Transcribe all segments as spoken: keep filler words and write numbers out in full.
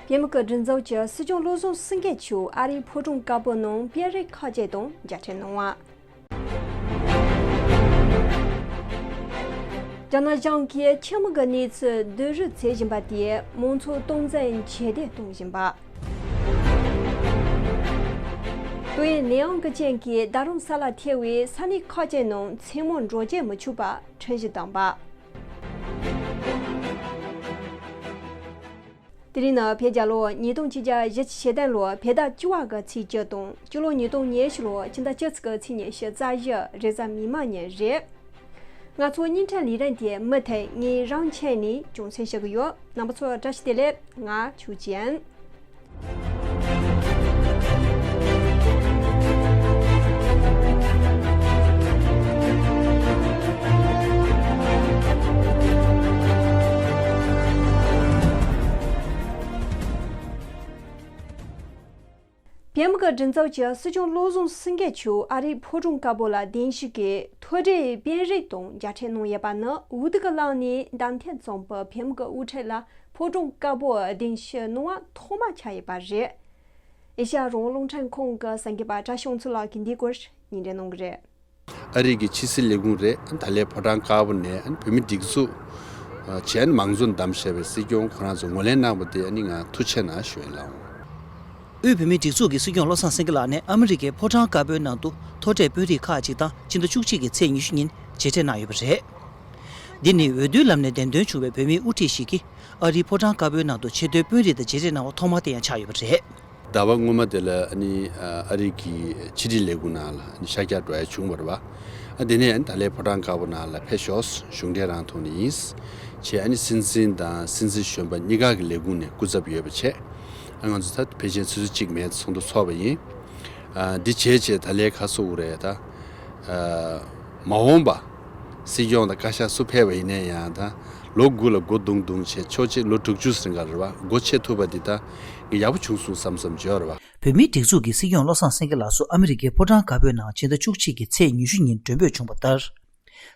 བལ་མི་གི་མགྲིན་ཚབ་ཀྱི་སྲིད་སྐྱོང་བློ་བཟང་སེང་གེ་མཆོག་ཨ་རིའི་ཕོ་བྲང་དཀར་པོའི་ནང་པེ་རིགས་ཁག་ཅིག་དང་མཇལ་འཕྲད་གནང་བ། རྒྱ་ནག་གཞུང་གིས་ཁྱིམ་གྱི་གནས་ཚུལ་བསྡུ་རུབ་བྱེད་བཞིན་པ་དེས་མང་ཚོགས་སྟངས་འཛིན་ཇེ་བདེ་གཏོང་བཞིན་པ། ཏོག་དབྱིབས་ནད་ཡམས་ཀྱི་རྐྱེན་གྱིས་ད་རུང་ས་ལ་ཐེ་བའི་ས་གནས་ཁག་ཅིག་ནང་མཚན་མོ་འགྲོ་སྐྱོད་མི་ཆོག་པ་ཁྲིམས་གཞི་བཏང་པ། དེ་རིང་ནི་བོད་རྒྱལ་ལོ་ཉིས་སྟོང་ཆིག་བརྒྱ་བཞི་བཅུ་ཞེ་བདུན་ལོའི་བོད་ཟླ་བཅུ་བ་གི་ཚེས་བཅུ་དང་སྤྱི་ལོ་ཉིས་སྟོང་ཉི་ཤུ་ལོའི་ཕྱི་ཟླ་བཅུ་གཅིག་གི་ཚེས་ཉི་ཤུ་རྩ་བཞི་རེས་གཟའ་མིག་དམར་ཉིན་རེད། ང་ཚོའི་བརྙན་འཕྲིན་ལས་རིམ་དེ་མུ་མཐུད་ངས་རང་འཁྲིད་ནས་རྒྱང་སྲིང་བྱེད་ཀྱི་ཡོད། རྣམ་པ་ཚོ་བཀྲ་ཤིས་བདེ་ལེགས། ང་ཆོས་ཅན། བལ་མི་གི་མགྲིན་ཚབ་ཀྱི་སྲིད་སྐྱོང་བློ་བཟང་སེང་གེ་མཆོག་ཨ་རིའི་ཕོ་བྲང་དཀར་པོ་ལ་གདན་ཞུས་ཀྱིས་མཐོ་གྲས་པེ་རིགས་དང་མཇལ་འཕྲད་གནང་ཡོད་པ་ནི་འོས་བསྡུ་གི་ལམ་ནས་བདམས་ཐོན་ཙམ་པའི་བལ་མི་གི་དབུ་ཁྲིད་ལ་ཕོ་བྲང་དཀར་པོར་གདན་ཞུ་གནང་བ་ཐོག་མ་ཆགས་ཡོད་པ་རེད། ཨེ་ཤ་ཡ་རང་དབང་རླུང་འཕྲིན་ཁང་གི་གསར་འགོད་པ་བཀྲ་ཤིས་དབང་ཚོགས་ལགས་ཀྱིས་འདིའི་སྐོར་སྙན་སྒྲོན་གནང་གི་རེད། ཨ་རི་གི་ཕྱི་སྲིད་ལས་ཁུངས་རེད། ད་ལན་ཕོ་བྲང་དཀར་པོ་ནས་བོད་མི་སྒྲིག་འཛུགས་བྱས་མང་གཙོ་བདམས་བཞག་པའི་སྲིད་སྐྱོང་ཁོ་རང་ཚོ་ངོས་ལེན་གནང་བ་དེ་ཨ་ནི་ང་ཐུགས་རྗེ་ཆེ་གནང་ཞུ་ཡ་ཡིན་ལགས། དབུས་བོད་མིའི་སྒྲིག་འཛུགས་ཀྱི་སྲིད་སྐྱོང་བློ་བཟང་སེང་གེ་ལགས་ནས་ཨ་མི་རི་ཀའི་ཕོ་བྲང་དཀར་པོའི་ནང་དུ་མཐོ་གྲས་དཔོན་རིགས་ཁག་ཅིག་དང་ཕྱི་ཟླ་བཅུ་གཅིག་གི་ཚེས་ཉི་ཤུ་ཉིན་མཇལ་འཕྲད་གནང་ཡོད་པ་རེད། འདི་ནི་འོས་བསྡུའི་ལམ་ནས་འདེམས་ཐོན་བྱུང་བའི་བོད་མིའི་དབུ་ཁྲིད་ཞིག་གིས་ཨ་རིའི་ཕོ་བྲང་དཀར་པོའི་ནང་དུ་ཆེས་མཐོའི་དཔོན་རིགས་དང་མཇལ་འཕྲད་གནང་བ་ཐོག་མ་དེ་ཡང་ཆགས་ཡོད་པ་རེད། ཟླ་བ་སྔོན་མ་དེ་ལ་ཨ་ནི་ཨ་རི་གི་ཕྱི་དྲིལ་ལས་ཁུངས་ནང་ལ་ཨ་ནི་ཤར་རྒྱག་འགྲོ་ཡ་བྱུང་བ་རེད་པ། ཨ་དེ་ནས་ཨ་ནི་ད་ལན་ཕོ་བྲང་དཀར་པོ་ནང་ལ་ཕེབས་ཤོག་གཞུང་འབྲེལ་རང་ཐོག་ནས་ཡིན། བྱས་ཨ་ནི་སྲིད་འཛིན་དང་སྲིད་འཛིན་གཞོན་པ་གཉིས་ཀ་གི་ལས་ཁུངས་ནས་སྐུ་ཚབ་ཡོད་པ་བྱས། ཨ་ང་ཚོ་ད་ཕལ་ཆེར་ཆུ་ཚོད་གཅིག་མན་ཚོགས་འདུ་ཚོགས་པ་ཡིན། ཨ་འདི་བྱས་བྱས་ད་ལན་ག་སོ་དགོས་རེད་ད། ཨ་མ་འོངས་པ་སྲིད་སྐྱོང་དང་བཀའ་ཤག་སུ་ཕེབས་པ་ཡིན་ནའི་ཡང་ད། ལོ་དགུ་ལ་སྒོ་རྡུང་རྡུང་བྱས་ཕྱོགས་གཅིག་ལོ་དྲུག་ཅུ་ཟིན་ག་རེད་བ། སྒོ་ཕྱེ་ཐུབ་པ་འདི་ད་ངས་ཡག་པོ་བྱུང་སོང་བསམ་བསམ་བརྗོད་རེད་བ། བོད་མིའི་སྒྲིག་འཛུགས་ཀྱི་སྲིད་སྐྱོང་བློ་བཟང་སེང་གེ་ལགས་སུ་ཨ་མི་རི་ཀའི་ཕོ་བྲང་དཀར་པོའི་ནང་ཕྱི་ཟླ་བཅུ་གཅིག་གི་ཚེས་ཉི་ཤུ་ཉིན་མགྲོན་འབོད་བྱུང་བ་ལྟར།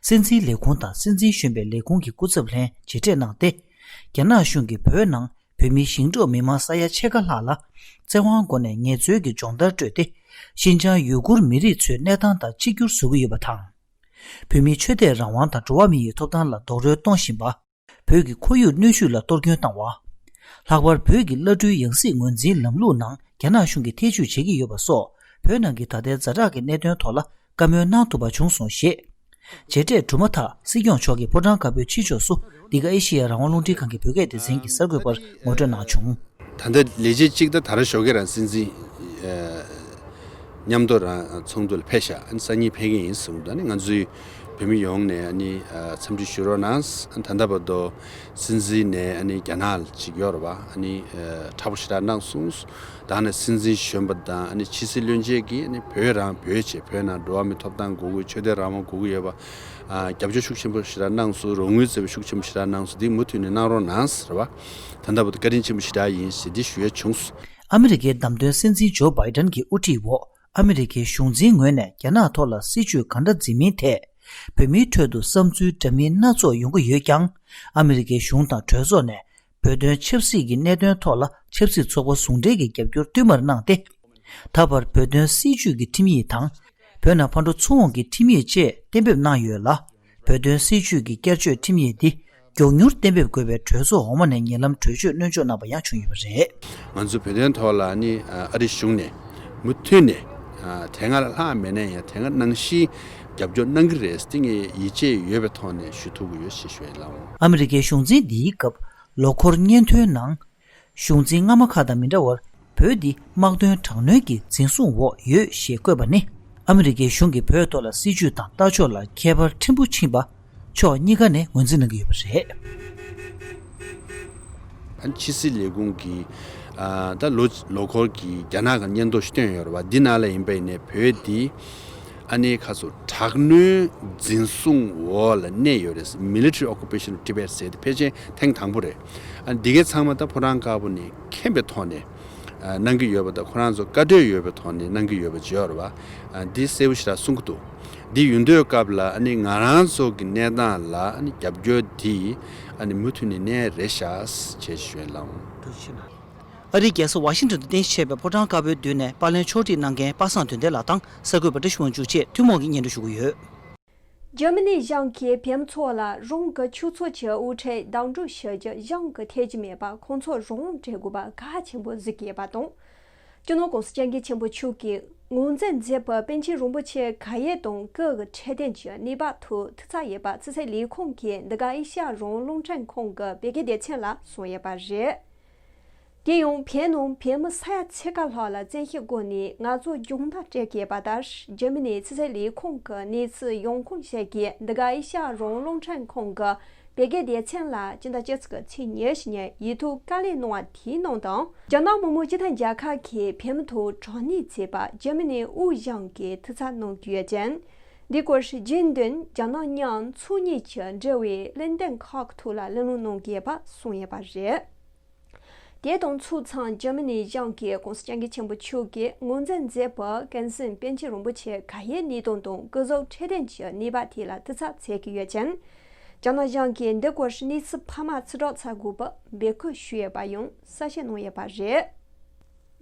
སྲིད་འཛིན་ལས་ཁུངས་དང་སྲིད་འཛིན་གཞོན་པའི་ལས་ཁུངས་ཀྱི་སྐུ་ཚབ་ལྷན་མཇལ་འཕྲད་གནང་སྟེ། རྒྱ་ནག་གཞུང་གིས་བོད་ནང་བོད་མིའི་ཞིང་འབྲོག་མི་མང་ས་ཡ་ཕྱེད་ཀ་ལྷག་ལ་བཙན་དབང་སྒོ་ནས་ངལ་རྩོལ་གྱི་སྦྱོང་བརྡར་སྤྲོད་དེ། ཤིན་ཅང་ཡུ་གུར་མི་རིགས་ཚོའི་གནས་སྟངས་དང་གཅིག་གྱུར་བཟོ་གི་ཡོད་པ་དང་། བོད་མིའི་ཆོས་དད་རང་དབང་དང་འགྲོ་བ་མི་ཡི་ཐོབ་ཐང་ལ་རྡོག་རོལ་གཏོང་བཞིན་པ། བོད་ཀྱི་ཁོར་ཡུག་གནོན་ཤུགས་ལ་གཏོར་སྐྱོན་བཏང་བ། ལྷག་པར་བོད་ཀྱི་བླ་སྤྲུལ་ཡང་སྲིད་ངོས་འཛིན་ལམ་ལུགས་ནང་རྒྱ་ནག་གཞུང་གིས་ཐེ་བྱུས་བྱེད་ཀྱི་ཡོད་པ་སོགས་བོད་ནང་གི་ད་ལྟའི་ཛ་དྲག་གི་གནད་དོན་ཐོག་ལ་བཀའ་མོལ་གནང་ཐུབ་པ་བྱུང་སོང་ཞེས། མཇལ་འཕྲད་གྲུབ་མ་ཐག་སྲིད་སྐྱོང་མཆོག་གིས་ཕོ་བྲང་དཀར་པོའི་ཕྱི་ཕྱོགས་སུ་འདི་ག་ཨེ་ཤེ་ཡ་རང་དབང་རླུང་འཕྲིན་ཁང་གི་བོད་སྐད་སྡེ་ཚན་གྱི་གསར་འགོད་པར་ངོ་སྤྲོད་གནང་བྱུང་། ད་ལྟ་ལས་བྱེད་གཅིག་ད་ད་ར་ཞོགས་ཀས་རང་སྲིད་འཛིན་མཉམ་དུ་རང་ཚོགས་འདུ་ལ་ཕེབས་ཤག་ཨ་ནི་སང་ཉིན་ཕེབས་ཀྱི་ཡིན་གསུངས་འདུག་ཨ་ནི་ང་ཚོའི་བོད་མི་ཡོངས་ནས་ཨ་ནི་འཚམས་འདྲི་ཞུ་རོགས་གནང་། ཨ་ནི་ད་ལྟ་བར་དུ་སྲིད་འཛིན་ནས་ཨ་ནི་རྒྱ་ནག་ལ་ཅིག་ཡོད་རེད་བ། ཨ་ནི་མཁྲེགས་པོ་ཞེ་དྲག་གནང་སོང་། ད་ནི་སྲིད་འཛིན་གཞོན་པ་དང་ཨ་ནི་ཕྱི་སྲིད་བློན་ཆེན་གྱིས་ཨ་ནི་བོད་རང་བོད་བྱས། བོད་ནང་འགྲོ་བ་མིའི་ཐོབ་ཐང་དགོས་ཀྱི་ཡོད། ཆོས་དད་རང་དབང་དགོས་ཀྱི་ཡོད་པ། ཨ་རྒྱབ་སྐྱོར་ཤུགས་ཆེན་པོ་ཞེ་དྲག་གནང་སོང་། རོགས་དངུལ་བཙལ་བའི་ཤུགས་ཆེན་པོ་ཞེ་དྲག་གནང་སོང་། འདི་མུ་མཐུད་ནས་གནང་རོགས་གནང་ཟེར་བ། ད་ལྟ་བར་དུ་བཀའ་དྲིན་ཆེན་པོ་ཞེ་དྲག་ཡིན་ཞེས་འདི་ཞུ་ཡས་བྱུང་སོང་། ཨ་མི་རི་ཀའི་བདམས་ཐོན་སྲིད་འཛིན་ཇོ་བྷའི་ཏན་གྱི་དབུ་ཁྲིད་འོག་ཨ་མི་རི་ཀའི་གཞུང་འཛིན་ངོས་ནས་རྒྱ་ནག་ཐོག་ལ་སྲིད་བྱུས་ག་འདྲ་འཛིན་མིན་ཐད། བོད་མིའི་ཁྲོད་དུ་བསམ་ཚུལ་འདྲ་མིན་སྣ་ཚོགས་ཡོང་གི་ཡོད་ཀྱང་། ཨ་མི་རི་ཀའི་གཞུང་དང་གྲོས་ཚོགས་ནས་བོད་དོན་ཆབ་སྲིད་ཀྱི་གནད་དོན་ཐོག་ལ་ཆབ་སྲིད་ཚོགས་པ་ཟུང་འབྲེལ་གྱི་རྒྱབ་སྐྱོར་བསྟུད་མར་གནང་སྟེ། ད་བར་བོད་དོན་སྲིད་བྱུས་ཀྱི་ཁྲིམས་ཡིག་དང་། བོད་ནང་ཕར་འགྲོ་ཚུར་འོང་གི་ཁྲིམས་ཡིག་བཅས་གཏན་འབེབས་གནང་ཡོད་ལ། བོད་དོན་སྲིད་བྱུས་ཀྱི་བསྐྱར་བཅོས་ཁྲིམས་ཡིག་འདི་མགྱོགས་མྱུར་གཏན་འབེབས་དགོས་པའི་གྲོས་ཚོགས་འོག་མ་ནས་ཉེ་ལམ་གྲོས་ཆོད་གནོན་འཇོག་གནང་པ་ཡང་བྱུང་ཡོད་པ་རེད། ང་ཚོ་བོད་དོན་ཐོག་ལ་ནི་ཨ་རི་གཞུང་ནས་མུ་མཐུད་ནས་ཨ་དེ་སྔ་ལྷག་མེད་ན་ཡང་དེ་སྔ་ནང་བཞིན་རྒྱབ་སྐྱོར་གནང་གི་རེད། དེ་ངས་ཡིད་ཆེས་ཡོད་པའི་ཐོག་ནས་ཞུ་ཐུབ་ཀྱི་ཡོད་ཞེས་ཞུ་ཡ་ཡིན་ལགས། ཨ་མི་རི་ཀའི་གཞུང་འཛིན་འདིའི་སྐབས་ལོ་འཁོར་སྙན་ཐོའི་ནང་། གཞུང་འཛིན་སྔ་མ་ཁག་དང་མི་འདྲ་བར་བོད་འདི་དམག་དོན་དྲག་གནོན་གྱི་འཛིན་བཟུང་འོག་ཡོད་ཞེས་བཀོད་པ་ནི། ཨ་མི་རི་ཀའི་གཞུང་གིས་བོད་ཐོག་ལ་སྲིད་བྱུས་དང་ལྟ་ཕྱོགས་ལ་ཁྱད་པར་ཕྲན་བུ་ཕྱིན་པ་ཕྱོགས་གཉིས་ཀ་ནས་ངོས་འཛིན་གནང་གི་ཡོད་པ་རེད། ཨ་ནི་ཕྱི་སྲིད་ལས་ཁུངས་ཀྱི་ཨ་ད་ལོ་ལོ་འཁོར་གྱི་རྒྱ་ནག་གི་སྙན་ཐོ་ཞིག་བཏོན་ཡོད་རེད་བ། འདི་ནང་ལ་ཡིན་པ་ཡིན་ནའི་བོད་འདི་ཨ་ནི་ཁ་སོ་དྲག་གནོན་འཛིན་བཟུང་འོག་ལ་གནས་ཡོད་རེད། Military Occupation of Tibet ཟེར་ཏེ་ཕལ་ཆེར་ཐེངས་དང་པོ་རེད། ཨ་འདི་གའི་ཚང་མ་ད་ཕོ་བྲང་དཀར་པོ་ནས་མཁྱེན་པའི་ཐོག་ནས་ཨ་གནང་གི་ཡོད་པ་དང་། ཁོ་རང་ཚོ་བཀའ་འཁྲོལ་ཡོད་པའི་ཐོག་ནས་གནང་གི་ཡོད་པ་བརྗོད་རེད་བ། ཨ་འདི་གསལ་པོ་ཞེ་དྲག་གསུང་གི་འདུག་འདི་ཡོང་དུས་སྐབས་ལ་ཨ་ནི་ང་རང་ཚོ་གི་གནས་སྟངས་ལ་ཨ་ནི་རྒྱབ་སྐྱོར་འདི་ཨ་ནི་མུ་མཐུད་ནས་གནས་རེད་ཤག་ཅེས་ཞུ་ཡ་ལགས། ཐུགས་རྗེ་ཆེ་གནང་། ཨ་རིའི་རྒྱལ་ས་ཝ་ཤིང་ཏོན་དུ་རྟེན་གཞི་བྱས་པའི་ཕོ་བྲང་དཀར་པོའི་མདུན་ནས་པར་ལེན་ཕྱོགས་སྒྲིག་གནང་མཁན་པ་སངས་དོན་ལྡན་ལགས་དང་གསར་འགོད་པ་བཀྲ་ཤིས་དབང་ཕྱུག་བཅས་ཐུན་མོང་གིས་སྙན་སྒྲོན་ཞུ་གི་ཡོད། འཇར་མ་ནི་གཞུང་གིས་བོད་མི་ཚོ་ལ་རང་གི་ཆོས་ཚོགས་ཀྱི་དབུ་ཁྲིད་བདག་སྤྲོད་བྱ་རྒྱུ་གཞུང་གིས་ཐེ་གི་མེད་པར་ཁོང་ཚོ་རང་དབང་སྤྲད་དགོས་པ་གལ་ཆེན་པོ་བརྩི་གི་ཡོད་པ་དང་། སྤྱི་ནོར་༸གོང་ས་༸སྐྱབས་མགོན་ཆེན་པོ་མཆོག་གིས་ངོས་འཛིན་མཛད་པའི་པཎ་ཆེན་རིན་པོ་ཆེ་ག་ཡེ་དང་སྐུ་གི་འཕྲོད་བསྟེན་གྱི་གནས་བབ་ཐོག་ཐུགས་འཚབ་ཡོད་པ་ཕྱི་སྲིད་ལས་ཁུངས་ཀྱི་འདི་ག་ཨེ་ཤ་ཡ་རང་དབང་རླུང་འཕྲིན་ཁང་གི་བོད་སྐད་སྡེ་ཚན་ལ་གསུངས་ཡོད་པ་རེད། དེ་ཡང་བོད་ནང་བོད་མི་ས་ཡ་ཕྱེད་ཀ་ལྷག་ལ་བཙན་ཤེད་སྒོ་ནས་ངལ་རྩོལ་སྦྱོང་བརྡར་སྤྲད་ཀྱི་ཡོད་པ་ལྟར། འཇར་མ་ནིའི་ཕྱི་སྲིད་ལས་ཁུངས་ཀྱི་གནས་ཚུལ་ཡོང་ཁུངས་བཤད་ཀྱིས་འདི་ག་ཨེ་ཤ་ཡ་རང་དབང་རླུང་འཕྲིན་ཁང་གི་བོད་སྐད་སྡེ་ཚན་ལ་སྤྱི་ཟླ་བཅུ་གཅིག་གི་ཚེས་ཉེར་གཉིས་ཉིན་ཡིག་ཐོག་བཀའ་ལན་གནང་བ་དེའི་ནང་དུ། རྒྱ་ནག་མི་དམངས་སྤྱི་མཐུན་རྒྱལ་ཁབ་ཀྱིས་བོད་མི་ཐོག་དྲག་གནོན་བྱས་པར་འཇར་མ་ནིའི་དབུས་གཞུང་གིས་ཐུགས་འཚབ་གནང་གི་ཡོད་ཅིང་། འདིའི་སྐོར་རྒྱུན་ལྡན་རྒྱ་ནག་མཉམ་ཕྱོགས་གཉིས་ཀྱི་འབྲེལ་བའི་གླེང་སྟེགས་ཁག་ཐོག་ལ་གླེང་སློང་གནང་གི་ཡོད་པ་གསུངས་ཡོད་པ་རེད། དེ་དང་ཕྱོགས་མཚུངས་འཇར་མ་ནི་གཞུང་གིས་༸གོང་ས་༸སྐྱབས་མགོན་ཆེན་པོ་མཆོག་གིས་ངོས་འཛིན་མཛད་པའི་ཀུན་གསལ་པཎ་ཆེན་རིན་པོ་ཆེ་ག་ཡེ་གནས་སྟངས་དང་སྐུ་གཟུགས་འཕྲོད་བསྟེན་གྱི་གནས་བབ་ཐད་ལ་ཐུགས་འཚབ་བྱེད་ཀྱི་ཡོད་ཅིང་། རྒྱ་ནག་གཞུང་གིས་འདི་སྐོར་གནས་ཚུལ་འཕར་མ་ཕྱིར་བསྒྲགས་བྱ་དགོས་པའི་འབོད་སྐུལ་ཞུས་ཡོད་པ་ཡང་གསལ་བཤད་གནང་ཡོད་པ་རེད།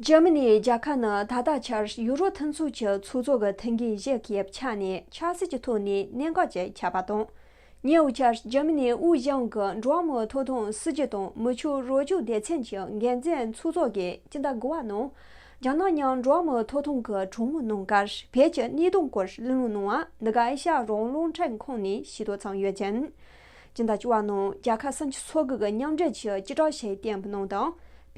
འཇར་མ་ནི་རྒྱལ་ཁབ་ནི་ད་ལྟ་ཆར་ཡུ་རོབ་མཐུན་ཚོགས་ཀྱི་ཚོགས་གཙོ་གི་ཐུགས་འགན་བཞེས་ཀྱི་ཡོད་པའི་ཆ་ནས་ཆབ་སྲིད་ཀྱི་ཐོག་ནས་གནད་འགག་ཅིག་ཆགས་པ་དང་། ཉེ་བའི་ཆར་འཇར་མ་ནིའི་དབུས་གཞུང་གི་འགྲོ་བ་མིའི་ཐོབ་ཐང་སྲིད་ཇུས་དང་མི་ཆོས་རོགས་སྐྱོར་སྡེ་ཚན་གྱི་འགན་འཛིན་ཚོགས་གཙོ་གིས་སྤྱི་ཟླ་དགུ་པ་ནང་རྒྱ་ནག་མཉམ་འགྲོ་བ་མིའི་ཐོབ་ཐང་གི་གྲོས་མོལ་གནང་སྐབས་བོད་ཀྱི་གནད་དོན་སྐོར་གླེང་སློང་གནང་བ་འདི་ག་ཨེ་ཤ་ཡ་རང་དབང་རླུང་འཕྲིན་ཁང་ནས་ཤེས་རྟོགས་བྱུང་ཡོད་ཅིང་། སྤྱི་ཟླ་བཅུ་པ་ནང་རྒྱལ་ཁབ་སུམ་ཅུ་སོ་དགུ་གི་མཉམ་འབྲེལ་གྱི་སྤྱི་བསྒྲགས་ཤིག་བཏོན་པའི་ནང་དུ།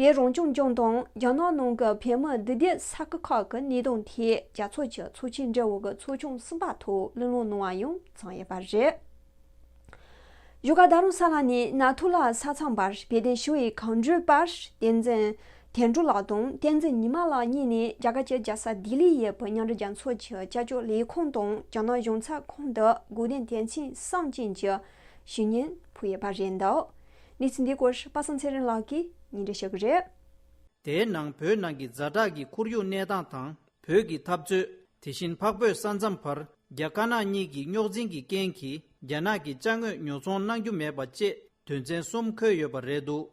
བོད་རང་སྐྱོང་ལྗོངས་དང་རྒྱ་ནག་ནང་གི་བོད་མི་འདུས་སྡོད་ས་ཁུལ་ཁག་གི་གནད་དོན་ཐད་རྒྱལ་ཚོགས་ཀྱི་ཚོགས་ཆེན་འབྲེལ་ཡོད་ཀྱི་ཚོགས་ཆུང་གསུམ་པ་ཐོག་གླེང་སློང་གནང་བ་ཡང་ཚང་ཡོད་པ་རེད། བཞུགས་སྒར་རྡ་རམ་ས་ལ་ནས་ནཱ་ཐུ་ལ་ས་མཚམས་བར་བོད་དོན་ཞུ་བའི་གང་དྲུག་པར་བསྟན་འཛིན་དོན་གྲུབ་ལགས་དང་བསྟན་འཛིན་ཉི་མ་ལགས་གཉིས་ནས་རྒྱ་གར་གྱི་རྒྱལ་ས་ལྡི་ལིར་ཡོད་པའི་མཉམ་འབྲེལ་རྒྱལ་ཚོགས་ཀྱི་བཅའ་ལྕོགས་ལས་ཁུངས་དང་རྒྱ་ནག་གཞུང་ཚབ་ཁང་དུ་དགོས་འདུན་དོན་ཚན་གསུམ་ཅན་གྱི་ཞུ་སྙན་ཕུལ་ཡོད་པ་རེད་འདུག་གནས་ཚུལ་འདིའི་སྐོར་པ་སངས་ཚེ་རིང་ལགས་ཀྱིས་སྙན་སྒྲོན་ཞུ་གི་རེད། དེའི་ནང་བོད་ནང་གི་ཛ་དྲག་གི་ཁོར་ཡུག་གནས་སྟངས་དང་བོད་ཀྱི་འཐབ་རྩོད། དེ་བཞིན་འཕགས་བོད་ས་མཚམས་བར་རྒྱ་དཀར་ནག་གཉིས་ཀྱི་རྙོག་འཛིང་གི་རྐྱེན་གྱིས་རྒྱ་ནག་གི་ཅ་དངོས་ཉོ་ཚོང་གནང་རྒྱུ་མེད་པ་བཅས་དོན་ཚན་གསུམ་འཁོད་ཡོད་པ་རེད་འདུག་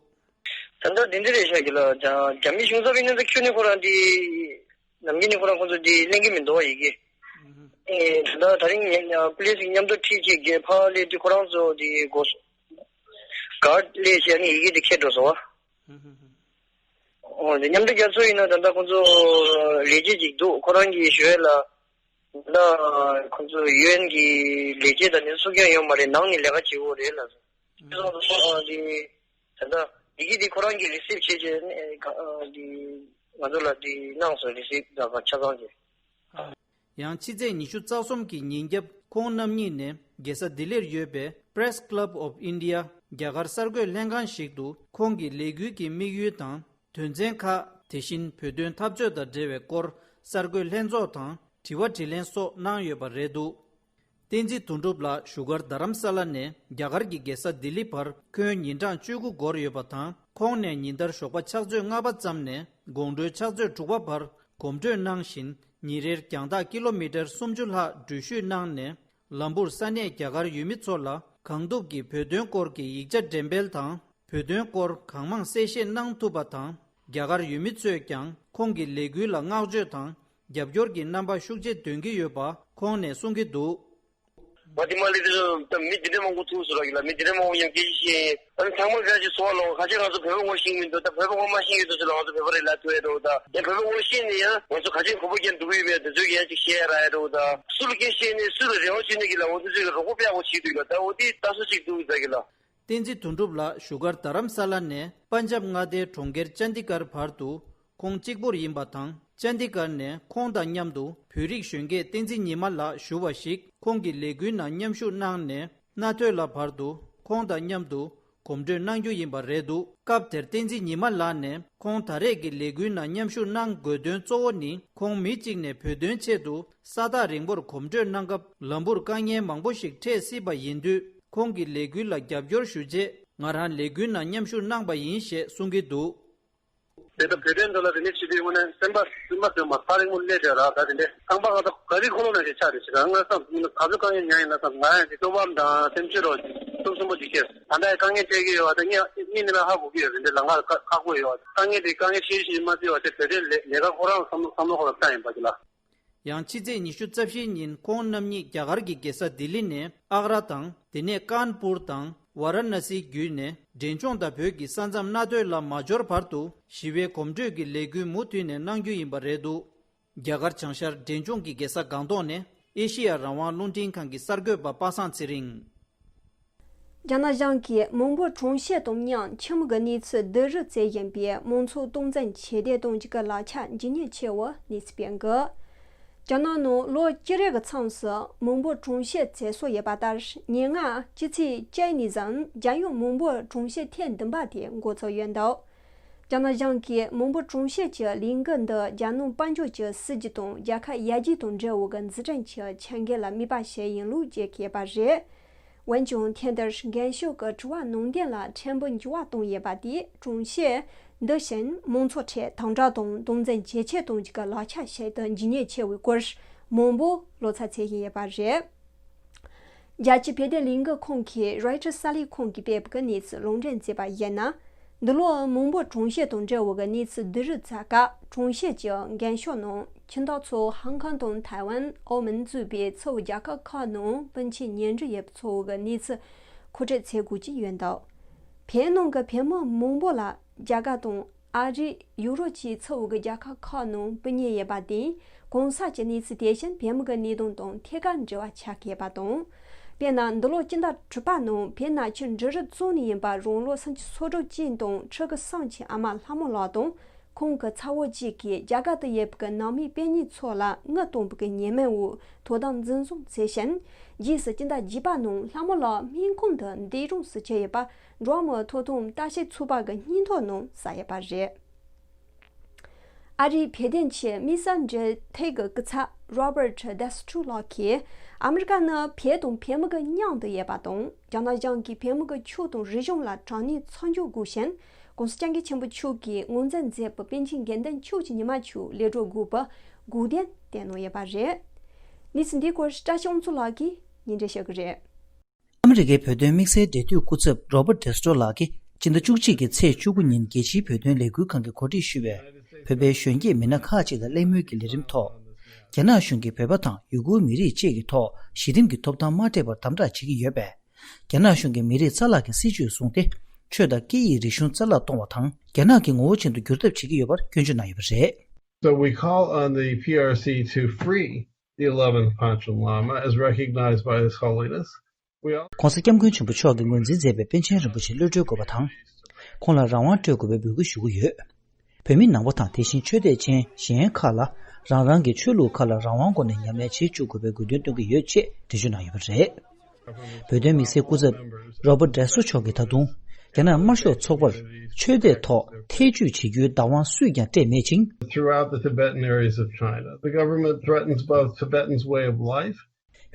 ད་ལྟ་འདི་འདི་རེད་ཤག་གི་ལ། རྒྱ་རྒྱ་མི་གཞུང་ཚབ་ཡིན་ན་ད་ཁྱོད་ནི་ཁོ་རང་འདི་ནམ་རྒྱུན་ནི་ཁོ་རང་ཁོ་ཚོ་འདི་ལེན་གི་མི་འདུག་ཡི་གེ། ཨེ་ད་ལྟ་ད་རིང་ཉ་ཉ་པུ་ལིས་མཉམ་དུ་ཁྲིད་ཅིག་གི་ཕ་ལེ་འདི་ཁོ་རང་ཚོ་འདི་གོ་གར་ལེ་ཞེས་ནི་ཡི་གེ་འདི་ཁྱེར་འགྲོ་སོང་བ། ཨོ་འདི་མཉམ་དུ་རྒྱ་མཚོ་ཡིན་ན་ད་ལྟ་ཁོ་ཚོ་ལས་བྱེད་ཅིག་འདུག་ཁོ་རང་གིས་ཞུ་ཡས་ལ། ད་ཁོ་ཚོ་ཡུ་ཨེན་གྱི་ལས་བྱེད་དང་ནི་སུ་ཀྱང་ཡོད་མ་རེད། ནང་ནས་ལས་ཀ་བྱེད་དགོས་རེད་ལ། ཨ་དེ་ད་ལྟ་ཡི་གེ་འདི་ཁོ་རང་གིས་རི་སིབ་བྱས་རྗེས་ནས་ཨ་འདི་ང་ཚོ་ལ་འདི་གནང་སོང་། རི་སིབ་ད་ག་ཆ་ཚང་རྗེས། ཡང་ཕྱི་ཚེས་ཉི་ཤུ་རྩ་གསུམ་གྱི་ཉིན་རྒྱབ་ཁོང་རྣམ་གཉིས་ནས་རྒྱལ་ས་ལྡི་ལིར་ཡོད་པའི་Press Club of India རྒྱ་གར་གསར་འགོད་ལྷན་ཁང་ཞིག་ཏུ་ཁོང་གི་ལས་འགུལ་གྱི་དམིགས་ཡུལ་དང་དོན་ཚན་ཁག་དེ་བཞིན་བོད་དོན་འཐབ་རྩོད་དང་འབྲེལ་བའི་སྐོར་གསར་འགོད་ལྷན་ཚོགས་དང་དྲི་བ་དྲིས་ལན་སོགས་གནང་ཡོད་པ་རེད་འདུག་བསྟན་འཛིན་དོན་གྲུབ་ལགས་བཞུགས་སྒར་རྡ་རམ་ས་ལ་ནས་རྒྱ་གར་གྱི་རྒྱལ་ས་ལྡི་ལི་བར་ཁྱོན་ཉིན་གྲངས་བཅུ་དགུ་འགོར་ཡོད་པ་དང་། ཁོང་ནས་ཉིན་ལྟར་ཞོགས་པ་ཕྱག་ཚོད་ལྔ་པ་ཙམ་ནས་དགོང་དྲོའི་ཕྱག་ཚོད་དྲུག་པ་བར་གོམ་བགྲོད་གནང་བཞིན། ཉིན་རེར་རྒྱང་ཐག་ཀི་ལོ་མི་ཊར་སུམ་ཅུ་ལྷག་འགྲུལ་བཞུད་གནང་ནས། ལམ་བུར་ས་གནས་རྒྱ་གར་ཡུལ་མི་ཚོ་ལ་གང་ཐུབ་ཀྱིས་བོད་དོན་སྐོར་གྱི་ཡིག་ཆ་འགྲེམས་སྤེལ་དང་། བོད་དོན་སྐོར་གང་མང་གསལ་བཤད་གནང་ཐུབ་པ་དང་། རྒྱ་གར་ཡུལ་མི་ཚོས་ཀྱང་ཁོང་གི་ལས་འགུལ་ལ་བསྔགས་བརྗོད་དང་རྒྱབ་སྐྱོར་གྱི་རྣམ་པ་ཤུགས་ཆེ་འདོན་གྱི་ཡོད་པ་ཁོང་ནས་གསུང་གི་འདུག་ཝ་ཏི་མ་ལི་དེ་ཚོ་ད་མི་དེ་འདྲ་མང་པོ་ཐུག་སོང་ར་གི་ལ། མི་དེ་འདྲ་མང་པོ་མཉམ་སྐད་ཆ་བཤད། ཨ་ནི་ཚང་མ་དགའ་ཞིག་སོང་བ་ལོ། ཁ་ཤས་ང་ཚོ་བོད་པ་ངོ་ཤེས་མི་འདུག་ད་བོད་པ་ངོ་མ་ཤེས་ཡོད་དུས་ཚོད་ལ་ང་ཚོ་བོད་པ་རེད་ལབ་ཐུབ་ཡ་འགྲོ་ད། ཡང་བོད་པ་ངོ་ཤེས་ནས་ཡང་ང་ཚོ་ག་ཅིག་གོ་བ་རྒྱབ་འགྲོ་གི་ཡོད་པས། དེ་ཚོས་ཡང་ཅིག་བཤད་ཡ་རག་ཡ་འགྲོ་ད། སུ་ལ་སྐད་བཤད་ནས་སུ་ལ་རེ་བ་བཅོལ་ནས་གི་ལ་འོ་དེ་ཚོས་རོགས་པ་སྤྲད་དགོས་བྱེད་འདུག་ལ། ད་འོ་དེ་ལྟ་ས་ཅིག་འདུག་ད་གི་ལ། བསྟན་འཛིན་དོན་གྲུབ་ལགས་བཞུགས་སྒར་རྡ་རམ་ས་ལ་ནས་པན་ཇབ་མངའ་སྡེའི་གྲོང་ཁྱེར་ཅན་ཌི་གར་བར་དུ་ཁོང་གཅིག་པུར་ཡིན་པ་དང་། ཅན་ཌི་གར་ནས་ཁོང་དང་མཉམ་དུ་བོད་རིགས་གཞོན་སྐྱེས་བསྟན་འཛིན་ཉི་མ་ལགས་ཞུ་བ་ཞིག་ཁོང་གི་ལས་འགུལ་ནང་མཉམ་ཞུགས་གནང་ནས། རྣ་ཐོས་ལ་བར་དུ་ཁོང་དང་མཉམ་དུ་གོམ་བགྲོད་གནང་རྒྱུ་ཡིན་པ་རེད་འདུག་སྐབས་དེར་བསྟན་འཛིན་ཉི་མ་ལགས་ནས་ཁོང་ད་རེས་ཀྱི་ལས་འགུལ་ནང་མཉམ་ཞུགས་གནང་དགོས་དོན་གཙོ་བོ་ནི། ཁོང་མི་གཅིག་ནས་བོད་དོན་ཆེད་དུ་ས་ཐག་རིང་པོར་གོམ་བགྲོད་གནང་སྐབས་ལམ་བུར་དཀའ་ངལ་མང་པོ་ཞིག་འཕྲད་སྲིད་པ་ཡིན་དུས། ཁོང་གི་ལས་འགུལ་ལ་རྒྱབ་སྐྱོར་ཞུ་ཆེད་ང་རང་ལས་འགུལ་ནང་མཉམ་ཞུགས་གནང་པ་ཡིན་ཞེས་གསུང་གི་འདུག་དེ་ལྟར་བོད་དོན་ཐོག་ལ་དེ་འདྲ་བྱེད་དུས་དངོས་གནས་སེམས་པ་སེམས་པ་དེ་མ་ཐག་རིང་མོ་སླེབས་བསྡད་ར། ད་དེ་འདྲའི་ཁང་པ་ང་ཚོ་ག་རེ་འཁོར་ལོ་ནང་བཞིན་ཆགས་བསྡད་ཤག་ང་བསམ་ག་ཚོད་དཀའ་ངལ་མྱངས་ཡིན་ན་བསམ། ང་ཡང་དེ་སྟོབས་བམ་དང་སེམས་ཤུགས་རོགས་ ཤུགས་ཆེན་པོ་ཅིག་སྐྱེས། ད་ལྟ་དཀའ་ངལ་འཕྲད་ཀྱི་ཡོད་པ་དེ་ངས་ངས་ནི་ལ་ཧ་གོ་གི་ཡོད་རེད། འདི་ལམ་ཁ་ཁག་པོ་ཡོད་པ། དཀའ་ངལ་དེ་དཀའ་ངལ་ཆེ་ཤོས་མ་བརྩི་བ་དེ་བོད་དོན་ལས་ལས་ཀ་ཁོ་རང་བསམ་བློ་ཁོ་རང་བཏང་ཡིན་པ་ཅིག་ལ། ཡང་ཕྱི་ཚེས་ཉི་ཤུ་རྩ་བཞིའི་ཉིན་ཁོང་རྣམ་གཉིས་རྒྱ་གར་གྱི་རྒྱལ་ས་ལྡི་ལི་ནས་ཨག་ར་དང་། དེ་ནས་ཀཱན་པུར་དང་ཝཱ་ར་ཎ་སི་བརྒྱུད་ནས་འབྲས་ལྗོངས་དང་བོད་ཀྱི་ས་མཚམས་སྣ་ཐོས་ལ་མ་འབྱོར་བར་དུ་ཞི་བའི་གོམ་བགྲོད་ཀྱི་ལས་འགུལ་མུ་མཐུད་ནས་གནང་རྒྱུ་ཡིན་པ་རེད་འདུག་རྒྱ་གར་བྱང་ཤར་འབྲས་ལྗོངས་ཀྱི་རྒྱལ་ས་སྒང་ཏོག་ནས་ཨེ་ཤེ་ཡ་རང་དབང་རླུང་འཕྲིན་ཁང་གི་གསར་འགོད་པ་པ་སངས་ཚེ་རིང་། རྒྱ་ནག་གཞུང་གིས་མི་འབོར་གྲངས་བཤེར་དང་མཉམ་ཁྱིམ་གྱི་གནས་ཚུལ་བསྡུ་རུབ་བྱེད་བཞིན་པའི་མང་ཚོགས་སྟངས་འཛིན་ཆེ་བསྟོད་གཏོང་རྒྱུ་གི་ལག་ཆ་ཇེ་ཉེ་ཆེ་བར་གནས་ཚུལ་སྤེལ་འདུག་རྒྱ་ནག་ནང་ལོ་བཅུ་རེ་གི་མཚམས་སུ་མི་འབོར་གྲངས་བཤེར་བྱེད་སྲོལ་ཡོད་པ་ལྟར། ཉེ་ལྔ་སྤྱི་ཚེས་བཅུ་ནས་བཟུང་རྒྱལ་ཡོངས་མི་འབོར་གྲངས་བཤེར་ཐེངས་བདུན་པ་དེ་འགོ་ཚུགས་ཡོད་འདུག་རྒྱ་ནག་གཞུང་གིས་མི་འབོར་གྲངས་བཤེར་གྱི་ལས་འགུལ་འདི་རྒྱལ་ནང་དཔལ་འབྱོར་གྱི་སྲིད་ཇུས་དང་རྒྱལ་ཁབ་ཡར་རྒྱས་དང་འབྲེལ་བའི་འཛིན་སྐྲུན་གྱི་ཆེད་འགེལ་ལ་དམིགས་པ་བྱས་ཡིན་ལུགས་བརྗོད་ཀྱི་ཡོད་པ་རེད། འོན་ཀྱང་ཐེངས་འདིར་འགེངས་ཤོག་གི་དྲི་བ་ནང་དོན་ལ་ཕྲན་བུ་འགྱུར་བ་བཏང་ཡོད་པ་དེས། གྲངས་བཤེར་འདི་བཞིན་མང་ཚོགས་ཁྲོད་དམ་དྲག་དང་སྟངས་འཛིན་ཇེ་ཆེར་གཏོང་རྒྱུ་གི་ལག་ཆ་ཞིག་ཏུ་འགྱུར་ཉེན་ཆེ་བའི་སྐོར་མང་པོ་བློ་འཚབ་བྱེད་བཞིན་ཡོད་པ་རེད། རྒྱལ་སྤྱིའི་བོད་དོན་ལས་འགུལ་ཁང་གིས་རོའི་ཊར་གསར་ལས་ཁང་གིས་སྤེལ་བའི་གནས་ཚུལ་ལུང་འདྲེན་མཛད་པར་གཞིགས་ན། འདི་ལོ་མི་འབོར་གྲངས་བཤེར་དང་འབྲེལ་བའི་གནས་ཚུལ་བསྡུ་རུབ་བྱེད་སྐབས། གྲངས་བཤེར་གྱི་འགེངས་ཤོག་ནང་ཁྱིམ་བདག་ཚོ་ཧང་ཀང་དང་ཐའེ་ཝན། ཨའོ་མོན་གཙོས་པའི་ཚུར་རྒྱལ་ཁབ་ཁག་ནང་སྤུན་མཆེད་ཉེ་འབྲེལ་ཡོད་པ་ཚོའི་གནས་ཚུལ་མཁོ་སྤྲོད་བྱེད་དགོས་ཀྱི་ཡོད་འདུག་བོད་ནང་གི་བོད་མི་མང་པོ་ལ་རྒྱ་གར་དང་ཨ་རི། ཡུ་རོབ་བཅས་ཚུར་གྱི་རྒྱལ་ཁབ་ཁག་ནང་སྤུན་ཉེ་ཡོད་པ་དེས། གང་ཟག་གི་གནས་ཚུལ་དེ་བཞིན་བོད་མི་གི་གནས་སྟངས་དང་ཐད་ཀར་འབྲེལ་བ་ཆགས་ཀྱི་ཡོད་པ་དང་། དཔེར་ན། འདི་ལོ་སྤྱི་ཟླ་དྲུག་པ་ནང་བོད་ནང་ཆུ་འབྲུ་རིགས་བཙོང་ནས་ཡིན་པ་རང་ལོ་སུམ་ཅུ་སོ་དྲུག་ཅན་དང་ཕྲུ་གུ་གསུམ་གྱི་ཨ་མ་ལྷ་མོ་ལགས་དང་། ཁོང་གི་ཚ་བོ་གཅིག་གིས་རྒྱ་གར་དུ་ཡོད་པའི་ནང་མི་སྤུན་ཉེ་ཚོ་ལ་དངུལ་གཏོང་བའི་ཉེས་མིང་འོག་དོ་དམ་འཛིན་བཟུང་བྱས་ཤིང་། རྗེས་སུ་སྤྱི་ཟླ་བརྒྱད་པ་ནང་ལྷ་མོ་ལགས་སྨན་ཁང་དུ་འདས་གྲོངས་སུ་གྱུར་ཡོད་པ་འགྲོ་བ་མིའི་ཐོབ་ཐང་ལྟ་ཞིབ་ཚོགས་པ་གི་སྙན་ཐོ་ནང་གསལ་ཡོད་པ་རེད། ཨ་རིའི་བོད་དོན་ཆེད་དམིགས་བསལ་འབྲེལ་མཐུད་ཀྱི་སྐུ་ཚབ་Robert Destro ལགས་ཀྱིས། ཨ་མི་རི་ཀ་ནི་བོད་དང་བོད་མི་གི་མཉམ་དུ་ཡོད་པ་དང་། རྒྱ་ནག་གཞུང་གིས་བོད་མི་གི་ཆོས་དང་རིག་གཞུང་ལ་དྲག་གནོན་མཚམས་འཇོག་དགོས་ཤིང་། ྋགོང་ས་ྋསྐྱབས་མགོན་ཆེན་པོ་མཆོག་གིས་ངོས་འཛིན་མཛད་པའི་པཎ་ཆེན་དགེ་འདུན་ཆོས་ཀྱི་ཉི་མ་མཆོག་གློད་གྲོལ་དགོས་པའི་སྒུག་བསྡད་གནང་ཡོད་པ་རེད། གནས་ཚུལ་འདིའི་སྐོར་བཀྲ་ཤིས་དབང་ཕྱུག་ལགས་ཀྱིས་སྙན་སྒྲོན་ཞུ་གི་རེད། ཨ་མི་རི་ཀའི་བོད་དོན་དམིགས་བསལ་འབྲེལ་མཐུད་སྐུ་ཚབ་Robert Destro ལགས་ཀྱིས་སྤྱི་ཟླ་བཅུ་གཅིག་གི་ཚེས་བཅུ་དགུ་ཉིན་རྒྱལ་སྤྱིའི་བོད་དོན་ལས་འགུལ་ཁང་གིས་གོ་སྒྲིག་ཞུས་པའི་བོད་པའི་གཞོན་སྐྱེས་མི་སྣ་ཁག་ཅིག་དང་གླེང་མོལ་གྱི་ལས་རིམ་ཐོག་རྒྱ་ནག་གཞུང་གིས་བོད་པ་དང་ཡུ་གུར་མི་རིགས་བཅས་ཀྱི་ཐོག་གཞི་རིམ་གྱི་ཐོབ་ཐང་མ་སྤྲད་པར་དམ་དྲག་བྱེད་ཀྱི་ཡོད་པས། རྒྱ་ནག་གཞུང་གིས་མི་རིགས་རྩ་བརླག་གི་སྲིད་བྱུས་བཟུང་སྟེ། ཆོས་དང་སྐད་ཡིག་རིག་གཞུང་རྩ་བརླག་གཏོང་བ་དང་། རྒྱ་ནག་གི་ངོ་བོ་ཅན་དུ་བསྒྱུར་ཐབས་བྱེད་ཀྱི་ཡོད་པར་སྐྱོན་བརྗོད་གནང་ཡོད་པ་རེད། So we call on the P R C to free the eleventh Panchen Lama as recognized by His Holiness. We also ༧གོང་ས་༧སྐྱབས་མགོན་ཆེན་པོ་མཆོག་གིས་ངོས་འཛིན་མཛད་པའི་པཎ་ཆེན་རིན་པོ་ཆེ་གློད་གྲོལ་དགོས་པ་དང་། ཁོང་ལ་རང་དབང་སྤྲོད་དགོས་པའི་འབོད་སྐུལ་ཞུ་གི་ཡོད། བོད་མི་ནང་པ་དང་དེ་བཞིན་ཆོས་དད་ཅན་གཞན་ཁག་ལ་རང་རང་གི་ཆོས་ལུགས་ཁག་ལ་རང་དབང་སྒོ་ནས་ཉམས་ལེན་བྱེད་བཅུག་དགོས་པའི་དགོས་འདུན་བཏོན་གྱི་ཡོད་ཅེས་འགྲེལ་བརྗོད་གནང་ཡོད་པ་རེད། བོད་དོན་དམིགས་བསལ་སྐུ་ཚབ་Robert Destro མཆོག་གིས་ད་དུང་རྒྱ་ནག་དམར་ཤོག་ཚོགས་པར་ཆོས་དད་ཐོག་ཐེ་ཇུས་བྱེད་རྒྱུའི་བདག་དབང་སུས་ཀྱང་སྤྲད་མེད་ཅིང་། Throughout the Tibetan areas of China, the government threatens both Tibetans' way of life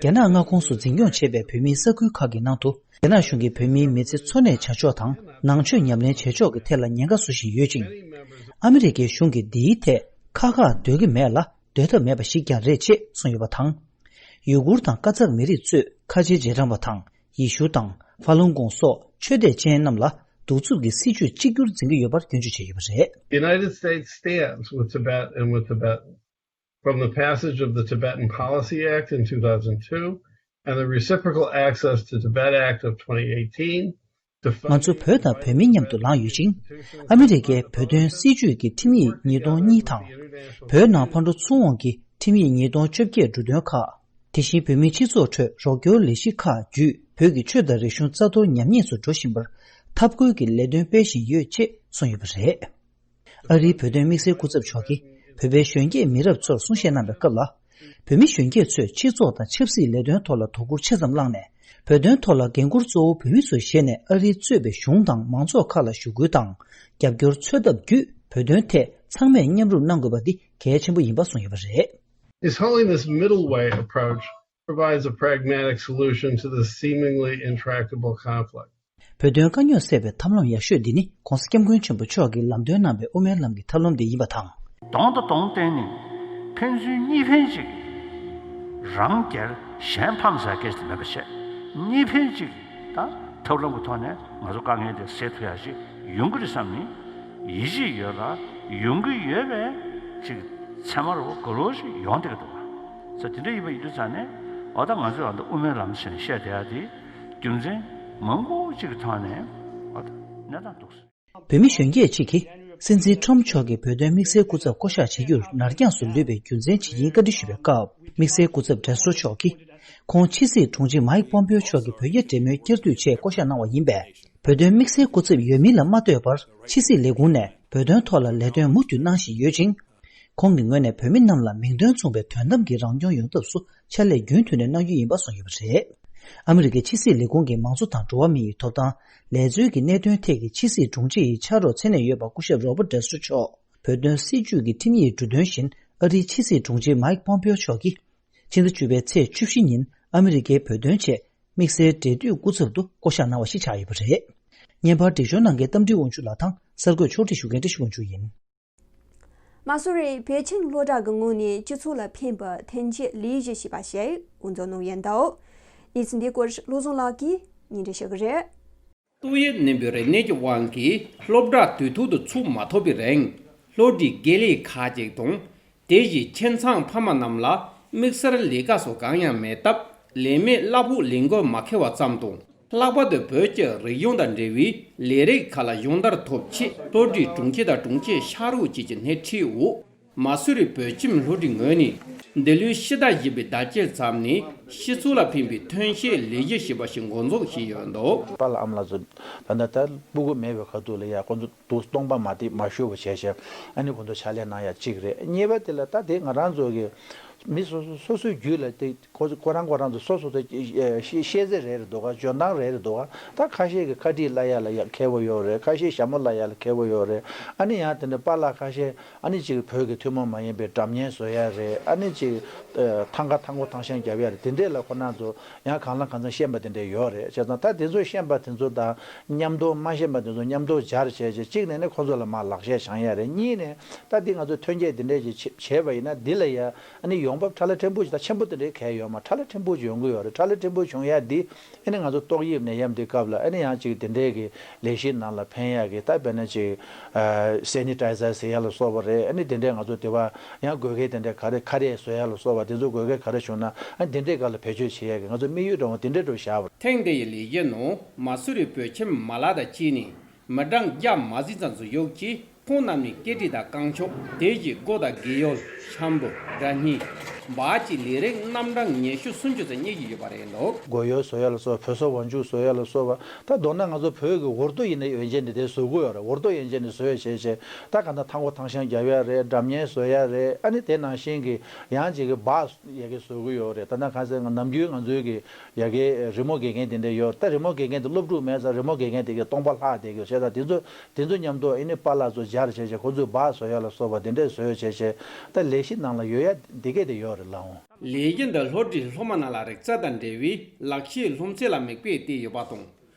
རྒྱ་ནག་མངའ་ཁོངས་སུ་འཛིན་སྐྱོང་བྱེད་པའི་བོད་མིའི་ས་ཁུལ་ཁག་གི་ནང་དུ། རྒྱ་ནག་གཞུང་གིས་བོད་མིའི་མི་ཚེ་འཚོ་གནས་བྱ་ཕྱོགས་དང་ནང་ཆོས་ཉམས་ལེན་བྱེད་ཕྱོགས་ཀྱི་ཐད་ལ་ཉེན་ཁ་བཟོ་བཞིན་ཡོད་ཅིང་། ཨ་མི་རི་ཀའི་གཞུང་གིས་འདིའི་ཐད་ཁག་ཁག་སྡོད་ཀྱི་མེད་ལ་སྡོད་ཐབས་མེད་པ་ཞིག་ཀྱང་རེད་ཅེས་གསུངས་ཡོད་པ་དང་། ཡུ་གུར་དང་ཀ་ཛག་མི་རིགས་གཙོས་ཁ་ཆེ་རྗེས་འབྲང་པ་དང་ཡེ་ཤུ་དང་ཧྥ་ལུན་གོང་སོགས་ཆོས་དད་ཅན་རྣམས་ལ་གདུག་རྩུབ་ཀྱི་སྲིད་བྱུས་གཅིག་གྱུར་འཛིན་གྱི་ཡོད་པར་སྐྱོན་བརྗོད་བྱས་ཡོད་པ་རེད། The United States stands with Tibet and with Tibetans. From the passage of the Tibetan Policy Act in two thousand two and the Reciprocal Access to Tibet Act of twenty eighteen, to ང་ཚོ་བོད་དང་བོད་མི་མཉམ་དུ་ལངས་ཡོད་ཅིང་། ཨ་མི་རི་ཀའི་བོད་དོན་སྲིད་བྱུས་ཀྱི་ཁྲིམས་ཡིག་ཉིས་སྟོང་གཉིས་དང་། བོད་ནང་ཕར་འགྲོ་ཚུར་འོང་གི་ཁྲིམས་ཡིག་ཉིས་སྟོང་བཅོ་བརྒྱད་འབྲུ་དོན་ཁག་དེ་བཞིན་བོད་མིའི་སྤྱི་ཚོགས་ཁྲོད་རོགས་སྐྱོར་ལས་གཞི་ཁག་བརྒྱུད་བོད་ཀྱི་ཆོས་དང་རིག་གཞུང་རྩ་གཏོར་ཉམས་ཉེས་སུ་འགྲོ་བཞིན་པར་འཐབ་རྒོལ་གྱི་ལས་དོན་སྤེལ་བཞིན་ཡོད་ཅེས་གསུངས་ཡོད་པ་རེད། ཨ་རིའི་བོད་དོན་དམིགས་བསལ་སྐུ་ཚབ་མཆོག་གིས་བོད་པའི་གཞོན་སྐྱེས་མི་རབས་ཚོར་གསུང་བཤད་གནང་བའི་སྐབས་ལ། བོད་མི་གཞོན་སྐྱེས་ཚོས་སྤྱི་ཚོགས་དང་ཆབ་སྲིད་ལས་དོན་ཐོག་ལ་དོ་ཁུར་ཆེ་ཙམ་བསླངས་ནས། བོད་དོན་ཐོག་ལ་འགན་འཁུར་གཙོ་བོ་བོད་མི་ཚོས་བཞེས་ནས་ཨ་རིས་གཙོས་པའི་གཞུང་དང་མང་ཚོགས་ཁག་ལ་ཞུ་སྐུལ་དང་རྒྱབ་སྐྱོར་འཚོལ་ཐབས་བརྒྱུད་བོད་དོན་ཐད་ཚང་མས་མཉམ་རུབ་གནང་དགོས་པ་འདི་གལ་ཆེན་པོ་ཡིན་པ་གསུངས་ཡོད་པ་རེད། His Holiness' middle way approach provides a pragmatic solution to this seemingly intractable conflict. བོད་དོན་དཀའ་རྙོག་སེལ་བའི་ཐབས་ལམ་ཡག་ཤོས་འདི་ནི་༧གོང་ས་༧སྐྱབས་མགོན་ཆེན་པོ་མཆོག་གིས་ལམ་སྟོན་གནང་བའི་དབུ་མའི་ལམ་གྱི་ཐབས་ལམ་དེ་ཡིན་པ་དང་། གདོང་དང་གདོང་བསྟན་ནས་ཕན་ཚུན་གཉིས་ཕན་གཅིག་རང་རྒྱལ་གཞན་ཕམ་ཟེར་སྐད་ཅིག་མེད་པ་བྱས། གཉིས་ཕན་གཅིག་ད་ ཐབས་ལམ་གྱི་ཐོག་ནས་ང་ཚོ་དཀའ་ངལ་དེ་སེལ་ཐུབ་ཡ་ཞིག་ཡོང་གི་རེད་བསམ་ནས་ཡིད་ཆེས་ཡོད་ལ་ཡོང་གི་ཡོད་པའི་ཅིག་ཚད་མ་རུ་ག་ལོ་ཞིག་ཡོང་བསྡད་ཀྱི་འདུག་བ། ས་དེ་འདྲ་ཡིན་པ་ཡིན་དུས་ཙང་ནས་འོ་ད་ང་ཚོས་ཨ་ད་དབུ་མའི་ལམ་ཟེར་ནས་བཤད་བསྡད་ཡ་དེ་རྒྱུ་མཚན་མང་པོ་ཅིག་གི་ཐོག་ནས་འོ་ད་གནས་སྟངས་འདུག་བོད་མི་གཞོན་སྐྱེས་གཅིག་གིས་སྲིད་འཛིན་ཁྲོམ་མཆོག་གིས་བོད་དོན་དམིགས་བསལ་སྐུ་ཚབ་བསྐོ་གཞག་བྱེད་རྒྱུར་ནར་འགྱངས་སུ་ལུས་པའི་རྒྱུ་མཚན་དྲིས་ཡིན་བཀའ་འདྲི་ཞུས་པའི་སྐབས། དམིགས་བསལ་སྐུ་ཚབ་ཌེ་སི་ཊོ་མཆོག་གིས། ཁོང་ཕྱི་སྲིད་དྲུང་ཆེ་མཱིག་པོམ་པེའོ་མཆོག་གི་བོད་རྒྱ་འབྲེལ་མོལ་བསྐྱར་ཟློས་ཆེད་བསྐོ་གཞག་གནང་བ་ཡིན་པས། བོད་དོན་དམིགས་བསལ་སྐུ་ཚབ་ཡོད་མིན་ལ་མ་ལྟོས་པར། ཕྱི་སྲིད་ལས་ཁུངས་ནས་བོད་དོན་ཐོག་ལ་ལས་དོན་མུ་མཐུད་གནང་བཞིན་ཡོད་ཅིང་། ཁོང་གི་ངོས་ནས་བོད་མི་རྣམས་ལ་མིང་དོན་མཚུངས་པའི་དོན་དམ་གྱི་རང་སྐྱོང་ཡོང་ཐབས་སུ་ཕྱག་ལས་རྒྱུན་མཐུད་ནས་གནང་རྒྱུ་ཡིན་པ་གསུངས་ཡོད་པ་རེད། ཨ་མི་རི་ཀའི་ཕྱི་སྲིད་ལས་ཁུངས་ཀྱི་མང་གཙོ་དང་འགྲོ་བ་མི་ཡི་ཐོབ་ཐང་། ལས་རྩོལ་གྱི་གནད་དོན་ཐད་ཀྱི་ཕྱི་སྲིད་དྲུང་ཆེ་ཡི་ཕྱག་རོགས་མཚན་གནས་ཡོད་པ་སྐུ་ཞབས་རོ་བར་ཌེ་སི་ཊོ་མཆོག་བོད་དོན་སྲིད་བྱུས་ཀྱི་ཁྲིམས་ཡིག་འབྲུ་དོན་བཞིན་ཨ་རིའི་ཕྱི་སྲིད་དྲུང་ཆེ་མཱིག་པོམ་པེའོ་མཆོག་གིས། ཕྱི་ཟླ་བཅུ་པའི་ཚེས་བཅུ་བཞི་ཉིན་ཨ་མི་རི་ཀའི་བོད་དོན་ཆེད་དམིགས་བསལ་འབྲེལ་མཐུད་སྐུ་ཚབ་ཏུ་བསྐོ་གཞག་གནང་བ་ཞིག་ཆགས་ཡོད་པ་རེད། བརྙན་པར་འགྲེལ་བརྗོད་གནང་མཁན་རྟ་མགྲིན་དབང་ཕྱུག་ལགས་དང་གསར་འགོད་ཕྱོགས་སྒྲིག་ཞུ་མཁན་བཀྲ་ཤིས་དབང་ཕྱུག་ཡིན། མ་སུ་རི་བོད་ཁྱིམ་སློབ་གྲྭ་གི་ངོས་ནས་སྤྱི་ཚོགས་ལ་ཕན་པའི་ཐོན་སྐྱེད་ལས་གཞི་ཞེས་པ་ཞིག་འགོ་འཛུགས་གནང་ཡོད་འདུག་གནས་ཚུལ་འདིའི་སྐོར་བློ་བཟང་ལགས་ཀྱིས་སྙན་སྒྲོན་ཞུ་གི་རེད། ཏོག་དབྱིབས་ནད་འབུའི་རིམས་ནད་ཀྱི་དབང་གིས་སློབ་གྲྭ་དུས་ཐོག་ཏུ་ཚུགས་མ་ཐུབ་པའི་རིང་། སློབ་ཁྲིད་དགེ་ལས་ཁག་ཅིག་དང་། དེ་བཞིན་ཁྱིམ་ཚང་ཕ་མ་རྣམས་ལ་དམིགས་བསལ་ལས་ཀ་སོགས་གང་ཡང་མེད་སྟབས། ལས་མེད་གླ་ཕོགས་ལེན་དགོས་མ་ཁེལ་བ་ཙམ་དང་། ལྷག་པར་དུ་བོད་ཀྱི་རིག་གཞུང་དང་འབྲེལ་བའི་ལས་རིགས་ཁག་ལ་སྦྱོང་བརྡར་ཐོབ་ཆེད། སློབ་ཁྲིད་དྲུང་ཆེ་དང་དྲུང་ཆེ་ཕྱག་རོགས་བཅས་ཀྱི་སྣེ་ཁྲིད་འོག་མ་སུ་རི་བོད་ཁྱིམ་སློབ་གྲྭའི་ངོས་ནས་འདི་ལོའི་ཕྱི་ཟླ་བཞི་པའི་ཟླ་དཀྱིལ་ཙམ་ནས་སྤྱི་ཚོགས་ལ་ཕན་པའི་ཐོན་སྐྱེད་ལས་གཞི་ཞེས་པ་ཞིག་འགོ་འཛུགས་བྱས་ཡོད་འདུག་པཱ་ལགས་ཨ་མ་ལགས་ཚོ་ད་ལྟ་ད་སྤུ་གུ་མེད་པའི་ཁ་ཐུག་ལ་ཡ་ཁོ་ཚོ་དུག་སྟོང་པ་མ་སྟེར་མ་ཤོར་བ་བྱས་བྱས་ཨ་ནི་ཁོ་ཚོ་ཕྱག་ལས་གནང་ཡ་གཅིག་རེད། གཉིས་པ་དེ་ལ་ད་དེ་ང་རང་ཚོ་གི་མི་སོ་སོ་སོ་སོའི་རྒྱུད་ལ་དེ་ཁོ་ཁོ་རང་ཁོ་རང་ཚོ་སོ་སོ་དེ་ཤེས་ཤེས་ཚད་རེ་རེ་འདུག་ག་འཇོན་ཐང་རེ་རེ་འདུག་ག་ད་ཁ་ཤས་ཀྱི་ཁ་ཊི་གླ་ཡ་ལ་ཡ་མཁས་པོ་ཡོད་རེད། ཁ་ཤས་ཞྭ་མོ་གླ་ཡ་ལ་མཁས་པོ་ཡོད་རེད། ཨ་ནི་ཡང་དེ་འདྲ་པཱ་ལགས་ཁ་ཤས་ཨ་ནི་ཅིག་བོད་ཀྱི་ཐུན་མོང་མ་ཡིན་པའི་སྒྲ་སྙན་བཟོ་ཡ་རེད། ཨ་ནི་ཅིག་ཐང་ག་ཐང་གོ་ཐང་ཤན་རྒྱབ་ཡ་རེད། དེ་འདྲས་ལ་ཁོ་རང་ཚོ་ཡང་གང་ལ་གང་འཚམ་ཤེས་པ་དེ་འདྲས་ཡོད་རེད། བྱས་ཙང་ད་དེ་ཚོ་ཤེས་པ་དེ་ཚོ་དང་མཉམ་དུ་མ་ཤེས་པ་དེ་ཚོ་མཉམ་དུ་སྦྱར་བྱས་བྱས་གཅིག་ནས་ནི་ཁོ་ཚོ་ལ་མར་ལག་ཤེས་སྦྱང་ཡ་རེད། གཉིས་ནས་ད་འདི་ང་ཚོ་ཐོན་སྐྱེད་འདི་འདྲས་ཅིག་བྱས་བྱས་པ་ཡིན་ན་འདི་ལ་ཡ་ཨ་ནི་ཡོང་འབབ་ཁྲ་ལ་ཕྲན་བུ་ཅིག་ད་ཆེན་པོ་དེ་འདྲས་གལ་ཡོད་མ། ཁྲ་ལ་ཕྲན་བུ་ཅིག་ཡོང་གི་ཡོད་རེད། ཁྲ་ལ་ཕྲན་བུ་བྱུང་ཡ་འདི་ཨ་ནི་ང་ཚོ་ཏོག་དབྱིབས་ནད་ཡམས་འདི་སྐབས་ལ་ཨ་ནི་ཡང་ཅིག་དེ་འདྲས་ཀྱི་ལས་གཞི་ནང་ལ་ཕན་ཡ་གི་ད་དཔེར་ན་ཅིག་ཨ་སེ་ནི་ཊའི་ཛར་ཟེར་ཡ་ལ་སོགས་པ་རེད། ཨ་ནི་དེ་འདྲས་ང་ཚོ་དེ་བ་ཡང་དགོས་གལ་དེ་འདྲས་ག་རེ་ཁ་རས་བཟོ་ཡ་ལ་སོགས་པ་དེ་ཚོ་དགོས་གལ་ག་རེ་བྱུང་ན་ཨ་དེ་འདྲས་སྒང་ལ་བེད་སྤྱོད་བྱེད་ཡ་གི་ང་ཚོ་དམིགས་ཡུལ་འདྲ་བོ་དེ་འདྲས་འགྲོ་བཞག་པ་རེད། ཐེངས་འདི་ཡི་ལས་གཞི་ནང་མ་སུ་རི་བོད་ཁྱིམ་མ་ལག་དང་བཅས་ནས་མི་གྲངས་བརྒྱ་མ་ཟིན་ཙམ་ཞིག་ཡོད་ཅིང་། ཁོང་རྣམས་ནི་སྐེ་དཀྲིས་དང་རྐང་མཆོག་དེ་བཞིན་སྒོ་དང་སྒལ་གཡོག་ཤམ་བུ་སྒྲ་སྙན་འབའ་ཅིག་ལས་རིགས་རྣམ་གྲངས་ཉི་ཤུ་སུམ་ཅུ་ཙམ་རྙེད་ཀྱི་ཡོད་པ་རེད་འདུག་སྒོ་ཡོལ་བཟོ་ཡ་ལ་སོགས་བོད་ཟོག་ཝང་ཅུ་བཟོ་ཡ་ལ་སོགས་པ་ད་མདོར་ན་ང་ཚོ་བོད་ཀྱི་འུར་རྡོ་ཡིན་ན་ཡོན་ཅན་འདི་དེ་བཟོ་གི་ཡོད་རེད། འུར་རྡོ་ཡོན་ཅན་འདི་བཟོ་ཡ་བྱས་བྱས་ད་ག་ད་ཐང་གོ་ཐང་ཤན་རྒྱབ་ཡ་རེད། སྒྲ་སྙན་བཟོ་ཡ་རེད། ཨ་ནི་དེ་ནང་བཞིན་གྱི་ཡང་ཅིག་གི་འབའ་ཡ་གི་བཟོ་གི་ཡོད་རེད། ད་ནང་ག་ཚོད་ནམ་རྒྱུན་ང་ཚོའི་གི་ཡ་གི་རི་མོ་དགེ་རྒན་དེ་འདྲ་ཡོད། ད་རི་མོ་དགེ་རྒན་དེ་སློབ་ཕྲུག་མེད་ཙང་རི་མོ་དགེ་རྒན་དེ་གི་སྟོང་པ་ལྷག་བསྡད་ཀྱི་ཡོད། བྱས་ཙང་དེ་ཚོ་དེ་ཚོ་མཉམ་དུ་ཨ་ནི་པཱ་ལགས་ཚོ་སྦྱར་བྱས་བྱས་ཁོ་ཚོས་འབའ་བཟོ་ཡ་ལ་སོགས་པ་དེ་འདྲས་བཟོས་བྱས་བྱས་ད་ལས་གཞི་ནང་ལ་ཡོད་ཡ་དེ་གས་དེ་ཡོད་རེད་ལགས་འོང་། ལས་གཞི་འདི་སློབ་ཁྲིད་སློབ་མ་རྣམས་ལ་རིག་རྩལ་དང་འབྲེལ་བའི་ལག་ཤེས་སློབ་ཚན་ལ་མིག་དཔེ་བལྟས་ཡོད་པ་དང་།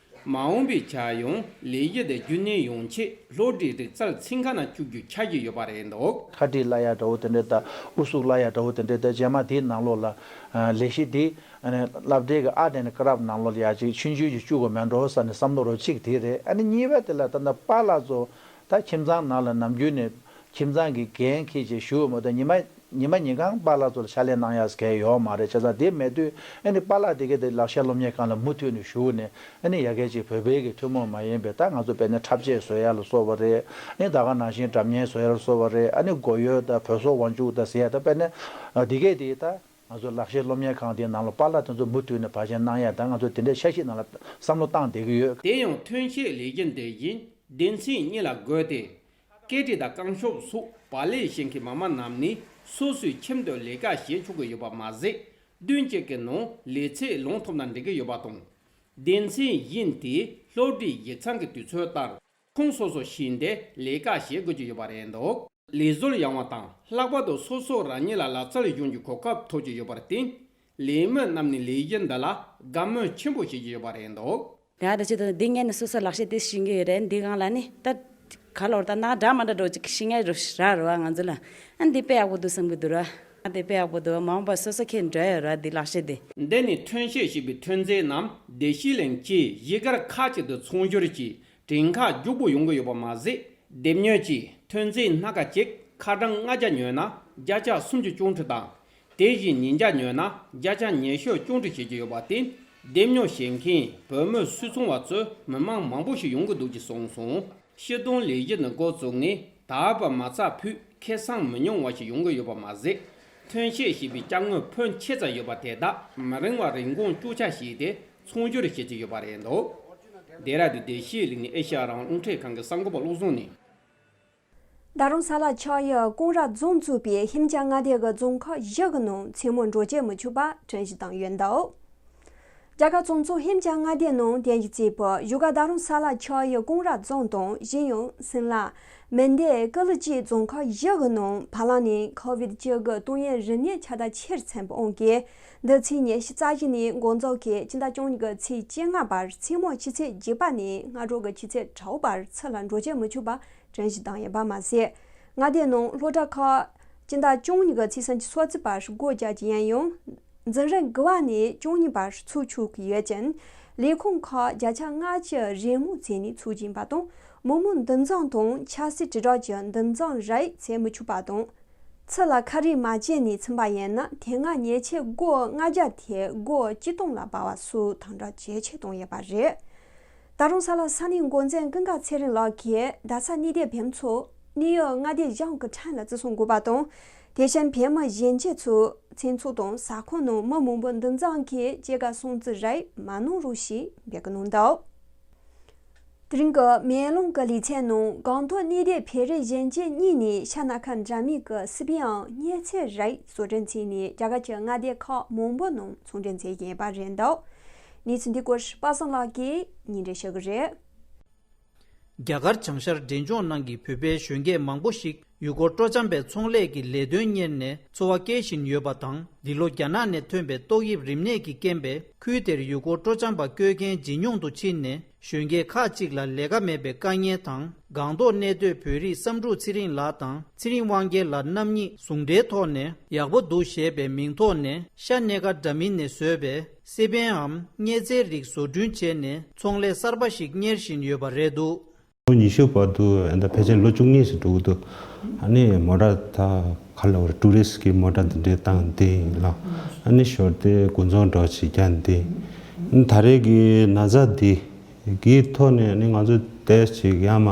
མ་འོངས་པའི་ཆར་ཡང་ལས་གཞི་དེ་རྒྱུན་གནས་ཡོང་ཆེད་སློབ་ཁྲིད་རིག་རྩལ་ཚན་ཁག་ནང་བཅུག་རྒྱུ་འཆར་གཞི་ཡོད་པ་རེད་འདུག་ཁ་ཊི་གླ་ཡ་འདྲ་བོ་དེ་འདྲས་དང་དབུ་གཟུགས་གླ་ཡ་འདྲ་བོ་དེ་འདྲས་དང་རྗེས་མ་དེའི་ནང་ལོགས་ལ་ལས་གཞི་དེ། ཨ་ནི་སློབ་གྲྭའི་གི་ཨར་ཊི་ཨེན་ཌི་ཀ་རབ་ཊི་ནང་ལོགས་ལ་ཡ་ཅིག་ཆུང་ཆུང་ཅིག་བཅུག་དགོས་མེད་འགྲོ་ས་ནས་བསམ་བློ་རོ་གཅིག་དེ་རེད། ཨ་ནི་གཉིས་པ་དེ་ལ་ད་ལྟ་པཱ་ལགས་ཚོ་ད་ཁྱིམ་ཚང་ནང་ལ་ནམ་རྒྱུན་ནས་ཁྱིམ་ཚང་གི་འགན་འཁྱེར་བྱས་བཞུགས་མོད་ད་ཉི་མ་ཉི་མ་ཉིན་གང་པཱ་ལགས་ཚོ་ལ་ཕྱག་ལས་གནང་ཡ་གལ་ཡོད་མ་རེད། བྱས་ཙང་དེ་མེད་དུས་ཨ་ནི་པཱ་ལགས་དེ་གས་དེ་ལག་ཤེས་སློབ་གཉེར་ཁང་ལ་མུ་མཐུད་ནས་བཞུགས་ནས་ཨ་ནི་ཡ་གས་ཅིག་བོད་པའི་གི་ཐུན་མོང་མ་ཡིན་པའི་ད་ང་ཚོ་དཔེར་ན་འཁྲབ་ཆས་བཟོ་ཡ་ལ་སོགས་པ་རེད། ཨ་ནི་ད་ག་ནང་བཞིན་སྒྲ་སྙན་བཟོ་ཡ་ལ་སོགས་པ་རེད། ཨ་ནི་སྒོ་ཡོལ་ད་བོད་ཟོག་ཝང་ཅུ་ད་ཟེར་ཡ་ད་དཔེར་ན་དེ་གས་དེ་ད། ང་ཚོ་ལག་ཤེས་སློབ་གཉེར་ཁང་དེའི་ནང་ལ་པཱ་ལགས་དེ་ཚོ་མུ་མཐུད་ནས་བར་ཆད་གནང་ཡ་དང་ང་ཚོ་དེ་འདྲའི་འཆར་གཞི་ནང་ལ་བསམ་བློ་བཏང་བསྡད་ཀྱི་ཡོད། དེ་ཡང་ཐོན་སྐྱེད་ལས་ཀྱི་འདི་བཞིན་སྡེ་ཚན་གཉིས་ལ་བགོས་ཏེ། སྐེ་དཀྲིས་དང་རྐང་ཤོབ་སོགས་བག་ལེབ་བཞེངས་མཁན་མ་མ་རྣམས་ནི་སོ་སོའི་ཁྱིམ་དུ་ལས་ཀ་བྱེད་ཆོག་གི་ཡོད་པ་མ་ཟད། བདུན་གཅིག་གི་ནང་ལས་ཚད་ལོངས་ཐུབ་ན་འགྲིག་གི་ཡོད་པ་དང་། སྡེ་ཚན་བཞིན་དེ་སློབ་ཁྲིད་ཡིག་ཚང་གི་དུས་ཚོད་ལྟར། ཁོངས་སོ་སོ་ཞིང་སྡེ་ལས་ཀ་བྱེད་དགོས་ཀྱི་ཡོད་པ་རེད་འདུག་ལས་བཟོར་ཡོང་བ་དང་ལྷག་པར་དུ་སོ་སོ་རང་ཉིད་ལ་ལག་རྩལ་སྦྱོང་རྒྱུའི་གོ་སྐབས་ཐོབ་ཀྱི་ཡོད་པར་བརྟེན། ལས་མི་རྣམས་ནས་ལས་གཞི་འདི་ལ་དགའ་མོས་ཆེན་པོ་བྱེད་ཀྱི་ཡོད་པ་རེད་འདུག་ང་ད་ཅི་ད་འདི་ངས་ནི་སོ་སོ་ལག་ཤེས་དེ་ཤེས་ཀྱི་ཡོད་རེད། འདི་སྒང་ལ་ནི་ད་ག་ལོར་ད་ནག་འདྲ་མ་འདྲ་འགྲོ་ཅིག་ཤེས་ངེས་རུ་ར་རུ་བ་ང་ཚོ་ལ་ཨ་འདི་དཔེ་ཡག་པོ་འདུག་བསམ་གྱི་འདུག་ར། དེ་དཔེ་ཡག་པོ་འདུག་མ་འོངས་པ་སོ་སོ་ཁྱེད་འགྲོ་ཡ་ར་འདི་ལག་ཤེས་དེ། འདི་ནི་ཐོན་སྐྱེད་བྱས་པའི་ཐོན་རྫས་རྣམས་བདེ་སྐྱིད་གླིང་བཅས་གཞིས་སྒར་ཁག་ཅིག་ཏུ་ཚོང་སྒྱུར་གྱིས་བྲིན་ཁ་རྒྱུག་པོ་ཡོང་གི་ཡོད་པ་མ་ཟད། སྡེབ་ཉོ་གྱིས་ཐོན་རྫས་སྣ་ཁ་གཅིག་ཁ་གྲངས་ལྔ་བརྒྱ་ཉོས་ན་བརྒྱ་ཆ་སུམ་ཅུ་སྐྱོན་བྲལ་དང་། དེ་བཞིན་ཉིས་བརྒྱ་ཉོས་ན་བརྒྱ་ཆ་ཉི་ཤུ་སྐྱོན་བྲལ་བྱེད་ཀྱི་ཡོད་པར་བརྟེན། སྡེབ་ཉོ་བྱེད་མཁན་བོད་མི་སུད་ཚོང་བ་ཚོ་མི་མང་མང་པོ་ཞིག་ཡོང་གི་འདུག་ཅེས་གསུངས་སོང་། སྤྱི་བཏང་ལས་གཞི་ནི་འགོ་བཙུགས་ནས་ད་བར་མ་རྩ་ཕུད་ཁེ་བཟང་མི་ཉུང་བ་ཞིག་ཡོང་གི་ཡོད་པ་མ་ཟད། ཐོན་སྐྱེད་བྱས་པའི་ཅ་དངོས་ཕོན་ཆེ་ཙམ་ཡོད་པ་དེ་དག་མི་རིང་བར་རིན་གོང་བཅོ་ཁྱ་བྱས་ཏེ་ཚོང་སྒྱུར་བྱེད་ཀྱི་ཡོད་པ་རེད་འདུག་ལྡེ་ར་ལྡུན་བདེ་སྐྱིད་གླིང་ནས་ཨེ་ཤ་ཡ་རང་དབང་རླུང་འཕྲིན་ཁང་གི་གསར་འགོད་པ་བློ་བཟང་ནས། ད་རུང་ས་ལ་ཆགས་ཡུལ་ཀོང་ར་རྫོང་བཙུགས་པའི་ཤིང་ཆ་མངའ་སྡེ་གི་རྫོང་ཁག་བཞི་གི་ནང་མཚན་མོ་འགྲོ་སྐྱོད་མི་ཆོག་པ་གྲངས་གཞི་བཏང་ཡོད་འདུག་རྒྱ་གར་བཙན་བྱོལ་ཤིང་ཆ་མངའ་སྡེའི་ནང་དེ་ཡི་རྩིས་པ་བཞུགས་སྒར་ད་རུང་ས་ལ་ཆགས་ཡུལ་ཀོང་ར་རྫོང་དང་གཞན་ཡང་སིམ་ལ། མན་ཌེ། ཀ་ལི་བཅས་རྫོང་ཁག་བཞི་གི་ནང་བར་ལམ་ནས་ཁོ་བིད་བཅུ་དགུ་ཏོག་དབྱིབས་རིམས་ནད་ཁྱབ་གདལ་ཆེ་རུ་ཕྱིན་པ་འོང་གིས། འདི་ཚེས་ཉི་ཤུ་རྩ་བཞི་ནས་འགོ་འཛུགས་ཀྱིས་སྤྱི་ཟླ་བཅུ་གཉིས་ཀྱི་ཚེས་བཅོ་ལྔ་བར་མཚན་མོ་ཆུ་ཚོད་བརྒྱད་པ་ནས་སྔ་དྲོ་གི་ཆུ་ཚོད་དྲུག་བར་ཕྱི་ལ་འགྲོ་སྐྱོད་མི་ཆོག་པ་གྲངས་གཞི་བཏང་ཡོད་པ་མ་ཟད། མངའ་སྡེའི་ནང་སློབ་གྲྭ་ཁག་སྤྱི་ཟླ་བཅུ་གཉིས་ཀྱི་ཚེས་སུམ་ཅུ་སོ་གཅིག་བར་སྒོ་རྒྱག་རྒྱུ་ཡིན་ཡང་། འཛིན་རིམ་དགུ་པ་ནས་བཅུ་གཉིས་བར་ཚུགས་ཆོག་གི་ཡོད་ཅིང་། ལས་ཁུངས་ཁག་བརྒྱ་ཆ་ལྔ་བཅུ་རེས་མོས་བྱས་ནས་ཚུགས་ཀྱིན་པ་དང་། མི་མང་འདུ་འཛོམས་དང་ཆབ་སྲིད་དྲིལ་བསྒྲགས་ཀྱི་འདུ་འཛོམས་རེས་བྱེད་མི་ཆོག་པ་དང་། ཚུར་ལ་ཁ་རས་མ་བྱས་ནས་ཕྱིན་པ་ཡིན་ན་དེ་སྔ་ཉེས་ཆད་སྒོར་ལྔ་བརྒྱ་དེ་སྒོར་ཆིག་སྟོང་ལ་སྤར་བ་སོགས་དམ་དྲག་ཇེ་ཆེར་བཏང་ཡོད་པ་རེད། ད་རུང་ས་ལ་ས་གནས་འགོ་འཛིན་ཀུན་དགའ་ཚེ་རིང་ལགས་ཀྱིས་རྡ་ས་གནས་བདེ་བོད་མི་ཚོ་གནས་ཡུལ་མངའ་སྡེ་གཞུང་གི་ཁྲིམས་ལ་བརྩི་སྲུང་དགོས་པ་དང་། དེ་བཞིན་བོད་མི་གཞོན་སྐྱེས་ཚོ་མཚན་ཚོགས་དང་ས་ཁོངས་ནང་མི་མང་པོ་འདུ་འཛོམས་ཀྱིས་སྐྱེས་སྐར་སྲུང་བརྩི་རེས་མ་གནང་རོགས་ཞེས་འབོད་སྐུལ་གནང་འདུག་དེ་རིང་གི་མེ་ལོང་གི་ལེ་ཚན་ནང་སྒང་ཏོག་གནས་བདེ་བོད་རིགས་གཞོན་སྐྱེས་གཉིས་ནས་ཤ་ན་ཁ་འདྲ་མིན་གྱི་སི་པན་ཨང་སྙན་ཚད་རེས་བཟོ་སྐྲུན་བྱས་ནས་རྒྱ་གར་གྱི་མངའ་སྡེ་ཁག་མང་པོ་ནང་ཚོང་འགྲེམས་བྱེད་ཀྱི་ཡོད་པ་རེད་འདུག་གནས་ཚུལ་འདི་སྐོར་པ་སངས་ལགས་ཀྱིས་སྙན་སྒྲོན་ཞུ་གི་རེད། རྒྱ་གར་བྱང་ཤར་འབྲས་ལྗོངས་ནང་གི་བོད་པའི་གཞོན་སྐྱེས་མང་པོ་ཞིག་ཡུལ་སྐོར་སྤྲོ་འཆམ་པའི་ཚོང་ལས་ཀྱི་ལས་དོན་གཉེར་ནས་འཚོ་བ་སྐྱེལ་བཞིན་ཡོད་པ་དང་། འདི་ལོ་རྒྱ་ནག་ནས་ཐོན་པའི་ཏོག་དབྱིབས་རིམས་ནད་ཀྱི་རྐྱེན་པས་ཁུལ་དེར་ཡུལ་སྐོར་སྤྲོ་འཆམ་པ་བསྐྱོད་མཁན་ཇེ་ཉུང་དུ་ཕྱིན་ནས། གཞོན་སྐྱེས་ཁག་ཅིག་ལ་ལས་ཀ་མེད་པའི་དཀའ་ངལ་དང་། སྒང་ཏོག་གནས་སྡོད་བོད་རིགས་བསམ་འགྲུབ་ཚེ་རིང་ལགས་དང་ཚེ་རིང་དབང་རྒྱལ་ལགས་རྣམ་གཉིས་ཟུང་འབྲེལ་ཐོག་ནས་ཡག་པོ་འདུག་ཞེས་པའི་མིང་ཐོག་ནས་ཤ་སྣ་ཁ་འདྲ་མིན་ནས་བཟོས་པའི་སི་པན་འམ་སྙན་ཚད་རིགས་བཟོ་སྐྲུན་བྱས་ནས་ཚོང་ལས་གསར་པ་ཞིག་གཉེར་བཞིན་ཡོད་པ་རེད་འདུག་ལོ་ཉི་ཤུ་བར་དུ་ཨ་ད་ཕལ་ཆེར་ལོ་བཅུ་གཉིས་སུ་འགྲོ་གི་འདུག་ཨ་ནི་མོ་ཊ་ད་ག་ལ་བར་ཊུ་རི་སི་ཊི་གི་མོ་ཊ་འདི་འདྲའི་བཏང་འདི་ཡིན་ལ། ཨ་ནི་ཞོར་དེ་དགུན་ཚོང་འདྲ་བྱེད་རྒྱུ་འདི། ད་རེས་ཀྱི་ན་ཚ་འདི་གི་ཐོག་ནས་ཨ་ནི་ང་ཚོ་ཏེས་ཅིག་ཡ་མ་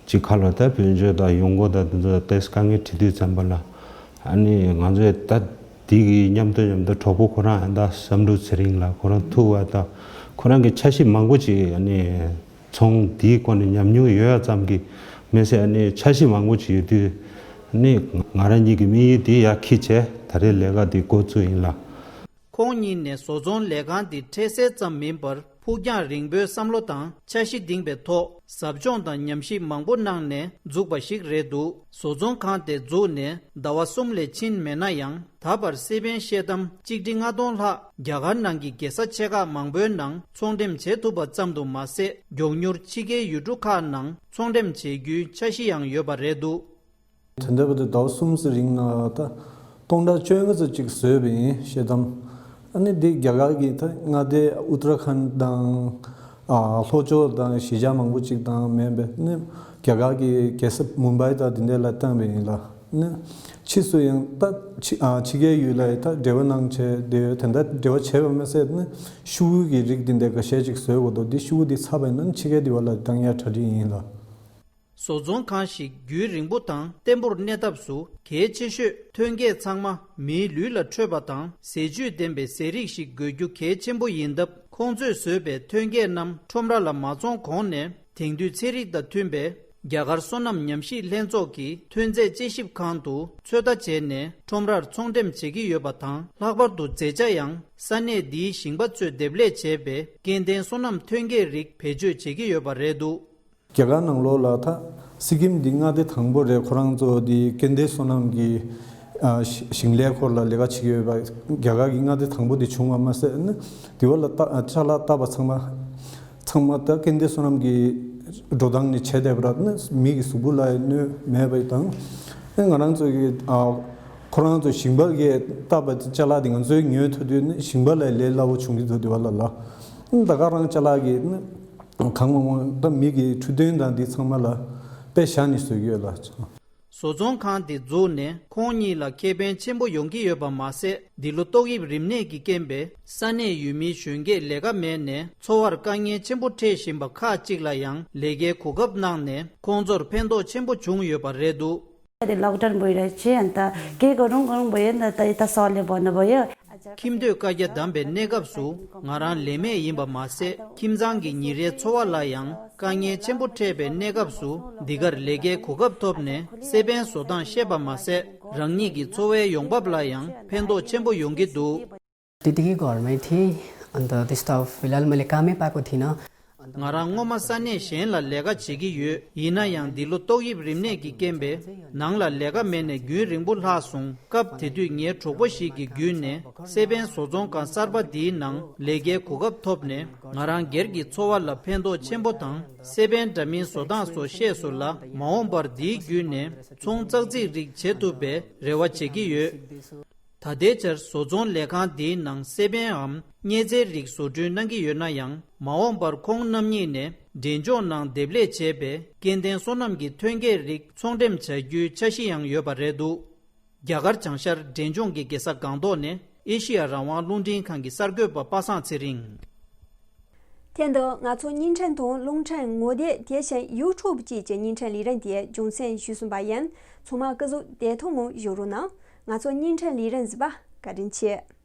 ཅིག་ཁ་ལོ་ད་བོད་ཆས་དང་ཡོང་སྒོ་དང་དེ་ཚོ་ཏེས་དཀའ་ངལ་འཕྲད་དུས་ཙམ་པ་ལ། ཨ་ནི་ང་ཚོས་ད་འདི་གི་མཉམ་དུ་མཉམ་དུ་གྲོགས་པོ་ཁོ་རང་ཨ་ད་བསམ་འགྲུབ་ཚེ་རིང་ལགས་ཁོ་རང་ཐུག་པ་དང་ཁོ་རང་གི་འཆར་གཞི་མང་པོ་ཅིག་ཨ་ནི། ཚོང་འདིའི་སྐོར་ནས་ཉམས་མྱོང་ཡོད་ཡ་ཙམ་གྱིས་མི་ཚད་ཨ་ནི་འཆར་གཞི་མང་པོ་ཅིག་ཡོད་དུས་ཨ་ནི་ང་རང་ཉིད་ཀྱི་དམིགས་ཡུལ་འདི་ཡར་འཁྱེར་བྱས་ད་རེས་ལས་ཀ་འདི་འགོ་བཙུགས་ཡིན་ལ། ཁོང་གཉིས་ནས་བཟོ་ཚོང་ལས་ཁང་འདི་འཕྲལ་སེལ་ཙམ་མིན་པར་ཕུགས་རྒྱང་རིང་པོའི་བསམ་བློ་དང་འཆར་གཞི་ལྡན་པའི་ཐོག་ཟབ་སྦྱོང་དང་ཉམས་ཞིབ་མང་པོ་གནང་ནས་འཛུགས་པ་ཞིག་རེད་འདུག་བཟོ་ཚོང་ཁང་དེ་འཛུགས་ནས་ཟླ་བ་གསུམ་ལས་ཕྱིན་མེད་ན་ཡང་། ད་བར་སི་པན་ཤེལ་དམ་གཅིག་ཁྲི་ལྔ་སྟོང་ལྷག་རྒྱ་གར་ནང་གི་རྒྱལ་ས་ཆེ་ཁག་མང་པོའི་ནང་ཚོང་འགྲེམས་བྱེད་ཐུབ་པ་ཙམ་དུ་མ་ཟད། མགྱོགས་མྱུར་ཕྱི་རྒྱལ་ཡུལ་གྲུ་ཁག་ནང་ཚོང་འགྲེམས་བྱེད་རྒྱུའི་འཆར་གཞི་ཡང་ཡོད་པ་རེད་འདུག་དེ་འདྲ་བ་དེ་ཟླ་བ་གསུམ་ཙམ་རིང་ན་ད་སྟོང་ཕྲག་བཅོ་ལྔ་ཙམ་ཅིག་བཟོས་པ་ཡིན་ཤེལ་དམ། ཨ་ནི་འདི་རྒྱ་གར་གྱི་ད་མངའ་སྡེ་ཨུ་ཏྲ་ཁན་དང་། ཨ་ལྷོ་ཕྱོགས་དང་གཞིས་ཆགས་མང་པོ་ཅིག་དང་མིན་པས་ནི་རྒྱ་གར་གྱི་རྒྱལ་ས་མུམ་བྷའི་དང་དེ་འདྲ་ལ་བཏང་བ་ཡིན་ལ། ནི་ཕྱིས་སུ་ཡང་ད་ཕྱི་ཨ་ཕྱི་རྒྱལ་ཡུལ་ལ་ད་འབྲེལ་བ་གནང་བྱས་དེ་ཡོད་དེ་འདྲ་འབྲེལ་བ་བྱས་པ་མ་ཟད་ནི་ཤུ་གུ་གི་རིགས་དེ་འདྲ་འགའ་ཤས་ཅིག་བཟོས་དགོས་འདུག་འདི་ཤུ་གུ་འདི་ཚར་བ་ཡིན་ན་ཕྱི་རྒྱལ་འདི་བ་ལ་བཏང་ཡ་གྲ་སྒྲིག་ཡིན་ལ། བཟོ་ཚོང་ཁང་ཞིག་རྒྱུན་རིང་པོ་དང་བརྟན་པོར་གནས་ཐབས་སུ་གལ་ཆེ་ཤོས་ཐོན་སྐྱེད་ཚང་མ་མིའི་ལུས་ལ་འཕྲོད་པ་དང་ཟས་བཅུད་ལྡན་པའི་ཟས་རིགས་ཤིག་དགོས་རྒྱུ་གལ་ཆེན་པོ་ཡིན་སྟབས། ཁོང་ཚོས་བཟོས་པའི་ཐོན་སྐྱེད་རྣམས་ཁྲོམ་ར་ལ་མ་བཙོང་གོང་ནས་དེང་དུས་ཚན་རིག་དང་མཐུན་པའི་རྒྱ་གར་སོ་ནམ་ཉམས་ཞིབ་ལྷན་ཚོགས་ཀྱི་ཐོན་རྫས་དཔྱད་ཞིབ་ཁང་དུ་ཚོད་ལྟ་བྱས་ནས་ཁྲོམ་རར་ཚོང་འགྲེམས་བྱེད་ཀྱི་ཡོད་པ་དང་། ལྷག་པར་དུ་མཛེས་ཆ་ཡང་ས་གནས་འདིའི་ཞིང་པ་ཚོས་འདེབས་ལས་བྱས་པའི་སྐྱེ་ལྡན་སོ་ནམ་ཐོན་སྐྱེད་རིགས་བེད་སྤྱོད་བྱེད་ཀྱི་ཡོད་པ་རེད་འདུག་རྒྱ་གར་ནང་ལོགས་ལ་ད་སི་ཀིམ་འདི་མངའ་སྡེ་དང་པོ་རེད། ཁོ་རང་ཚོ་འདི་སྐྱེ་ལྡན་སོ་ནམ་གྱི་ཨ་ཞི་ཞིང་ལས་སྐོར་ལ་ལས་ཀ་བྱེད་ཀྱི་ཡོད་པ་རྒྱ་གར་གྱི་མངའ་སྡེ་དང་པོ་འདི་བྱུང་བ་མ་ཟད་ནི་འདི་བ་ལ་ལྟ་ཅ་ལག་ལྟ་བ་ཚང་མ་ཚང་མ་ད་སྐྱེ་ལྡན་སོ་ནམ་གྱི་འགྲོ་སྟངས་ནས་བྱས་བསྡད་པ་ར་ནི་མི་གི་གཟུགས་པོ་ལ་གནོད་མེད་པ་དང་ཨ་ང་རང་ཚོ་གི་ཨ། ཁོ་རང་ཚོ་ཞིང་པ་གིས་བཏབ་པ་ཅ་ལག་དེ་ང་ཚོས་ཉོས་ཐུབ་དུས་ནི་ཞིང་པ་ལས་ལས་སླ་བོ་བྱུང་གི་འདུག་དེ་བ་ལ་ལ། ད་ག་རང་ཅ་ལག་གི་ནི་གང་མང་མང་ད་མི་གི་འཕྲོད་བསྟེན་དང་འདི་ཚང་མ་ལ་དཔེ་བཞག་ནས་བཟོས་ཀྱི་ཡོད་ལ། བཟོ་ཚོང་ཁང་དེ་བཙུགས་ནས་ཁོང་གཉིས་ལ་ཁེ་ཕན་ཆེན་པོ་ཡོང་གི་ཡོད་པ་མ་ཟད། འདི་ལོ་ཏོག་དབྱིབས་རིམས་ནད་ཀྱི་རྐྱེན་པས་ས་གནས་ཡུལ་མི་གཞོན་སྐྱེས་ལས་ཀ་མེད་ནས་འཚོ་བར་དཀའ་ངལ་ཆེན་པོ་འཕྲད་བཞིན་པ་ཁག་ཅིག་ལ་ཡང་ལས་ཀའི་གོ་སྐབས་གནང་ནས་ཁོང་ཚོར་ཕན་ཐོགས་ཆེན་པོ་བྱུང་ཡོད་པ་རེད་འདུག་དེ་ལོག་ཌའོན་འབོད་ར་ཆེ་ཨན་ད་ཀེ་གོ་རུང་གོ་རུང་འབོད་ཡོད་ད་ད་ད་སོག་ལེ་བོ་ནི་བོ་ཡོད། ཁྱིམ་སྡོད་བཀའ་རྒྱ་བསྡམས་པའི་གནས་སྐབས་སུ་ང་རང་ལས་མེད་ཡིན་པ་མ་ཟད། ཁྱིམ་ཚང་གི་ཉིན་རེའི་འཚོ་བ་ལ་ཡང་དཀའ་ངལ་ཆེན་པོ་འཕྲད་པའི་གནས་སྐབས་སུ་འདི་གར་ལས་ཀའི་གོ་སྐབས་ཐོབ་ནས་སེ་པན་བཟོ་སྟངས་ཤེས་པ་མ་ཟད། རང་ཉིད་ཀྱི་འཚོ་བའི་ཡོང་འབབ་ལ་ཡང་ཕན་ཐོགས་ཆེན་པོ་ཡོང་གི་འདུག་དེ་དེ་གི་གོར་མེན་ཐི་ཨན་ད་དེ་སྟབས་ཧྥི་ལ་ཧལ་མ་ལེ་ཀ་མེ་པ་ཀོ་ཐི་ན། ང་རང་སྔོན་མ་ས་གནས་གཞན་ལ་ལས་ཀ་བྱེད་ཀྱི་ཡོད། ཡིན་ན་ཡང་འདི་ལོ་ཏོག་དབྱིབས་རིམས་ནད་ཀྱི་རྐྱེན་པས་ནང་ལ་ལས་ཀ་མེད་ནས་རྒྱུན་རིང་པོ་ལྷག་སོང་། སྐབས་དེ་དུས་ངའི་གྲོགས་པོ་ཞིག་གི་བརྒྱུད་ནས་སེ་པན་བཟོ་ཚོང་ཁང་གསར་པ་འདིའི་ནང་ལས་ཀའི་གོ་སྐབས་ཐོབ་ནས་ང་རང་སྒེར་གྱི་འཚོ་བ་ལ་ཕན་ཐོགས་ཆེན་པོ་དང་། སེ་པན་འདྲ་མིན་བཟོ་སྟངས་སོགས་ཤེས་སོང་ལ། མ་འོངས་པར་འདིའི་བརྒྱུད་ནས་ཚོང་ཙག་ཙིག་རིགས་བྱེད་ཐུབ་པའི་རེ་བ་བྱེད་ཀྱི་ཡོད། ད་ལྟའི་ཆར་བཟོ་ཚོང་ལས་ཁང་འདིའི་ནང་སེ་པན་འམ་མཉེ་ཚལ་རིགས་བཟོ་སྐྲུན་གནང་གི་ཡོད་ན་ཡང་། མ་འོངས་པར་ཁོང་རྣམ་གཉིས་ནས་འབྲས་ལྗོངས་ནང་འདེབས་ལས་བྱས་པའི་སྐྱེ་ལྡན་སོ་ནམ་གྱི་ཐོན་སྐྱེད་རིགས་ཚོང་འགྲེམས་བྱ་རྒྱུའི་འཆར་གཞི་ཡང་ཡོད་པ་རེད་འདུག་རྒྱ་གར་བྱང་ཤར་འབྲས་ལྗོངས་ཀྱི་རྒྱལ་ས་སྒང་ཏོག་ནས་ཨེ་ཤེ་ཡ་རང་དབང་རླུང་འཕྲིན་ཁང་གི་གསར་འགོད་པ་པ་སངས་ཚེ་རིང་། དེ་འདི་ང་ཚོ་བརྙན་འཕྲིན་དང་རླུང་འཕྲིན་ངོ་དེབ་དེ་བཞིན་ཡུ་ཊུབ་བཅས་ཀྱི་བརྙན་འཕྲིན་ལས་རིམ་དེ་རྒྱང་སྲིང་ཞུས་ཟིན་པ་ཡིན། ཚང་མ་སྐུ་གཟུགས་བདེ་ཐང་ངང་བཞུགས་རོགས་གནང་། ང་ཚོ་བརྙན་འཕྲིན་ལས་རིམ་གཟིགས་པ་བཀའ་དྲིན་ཆེ།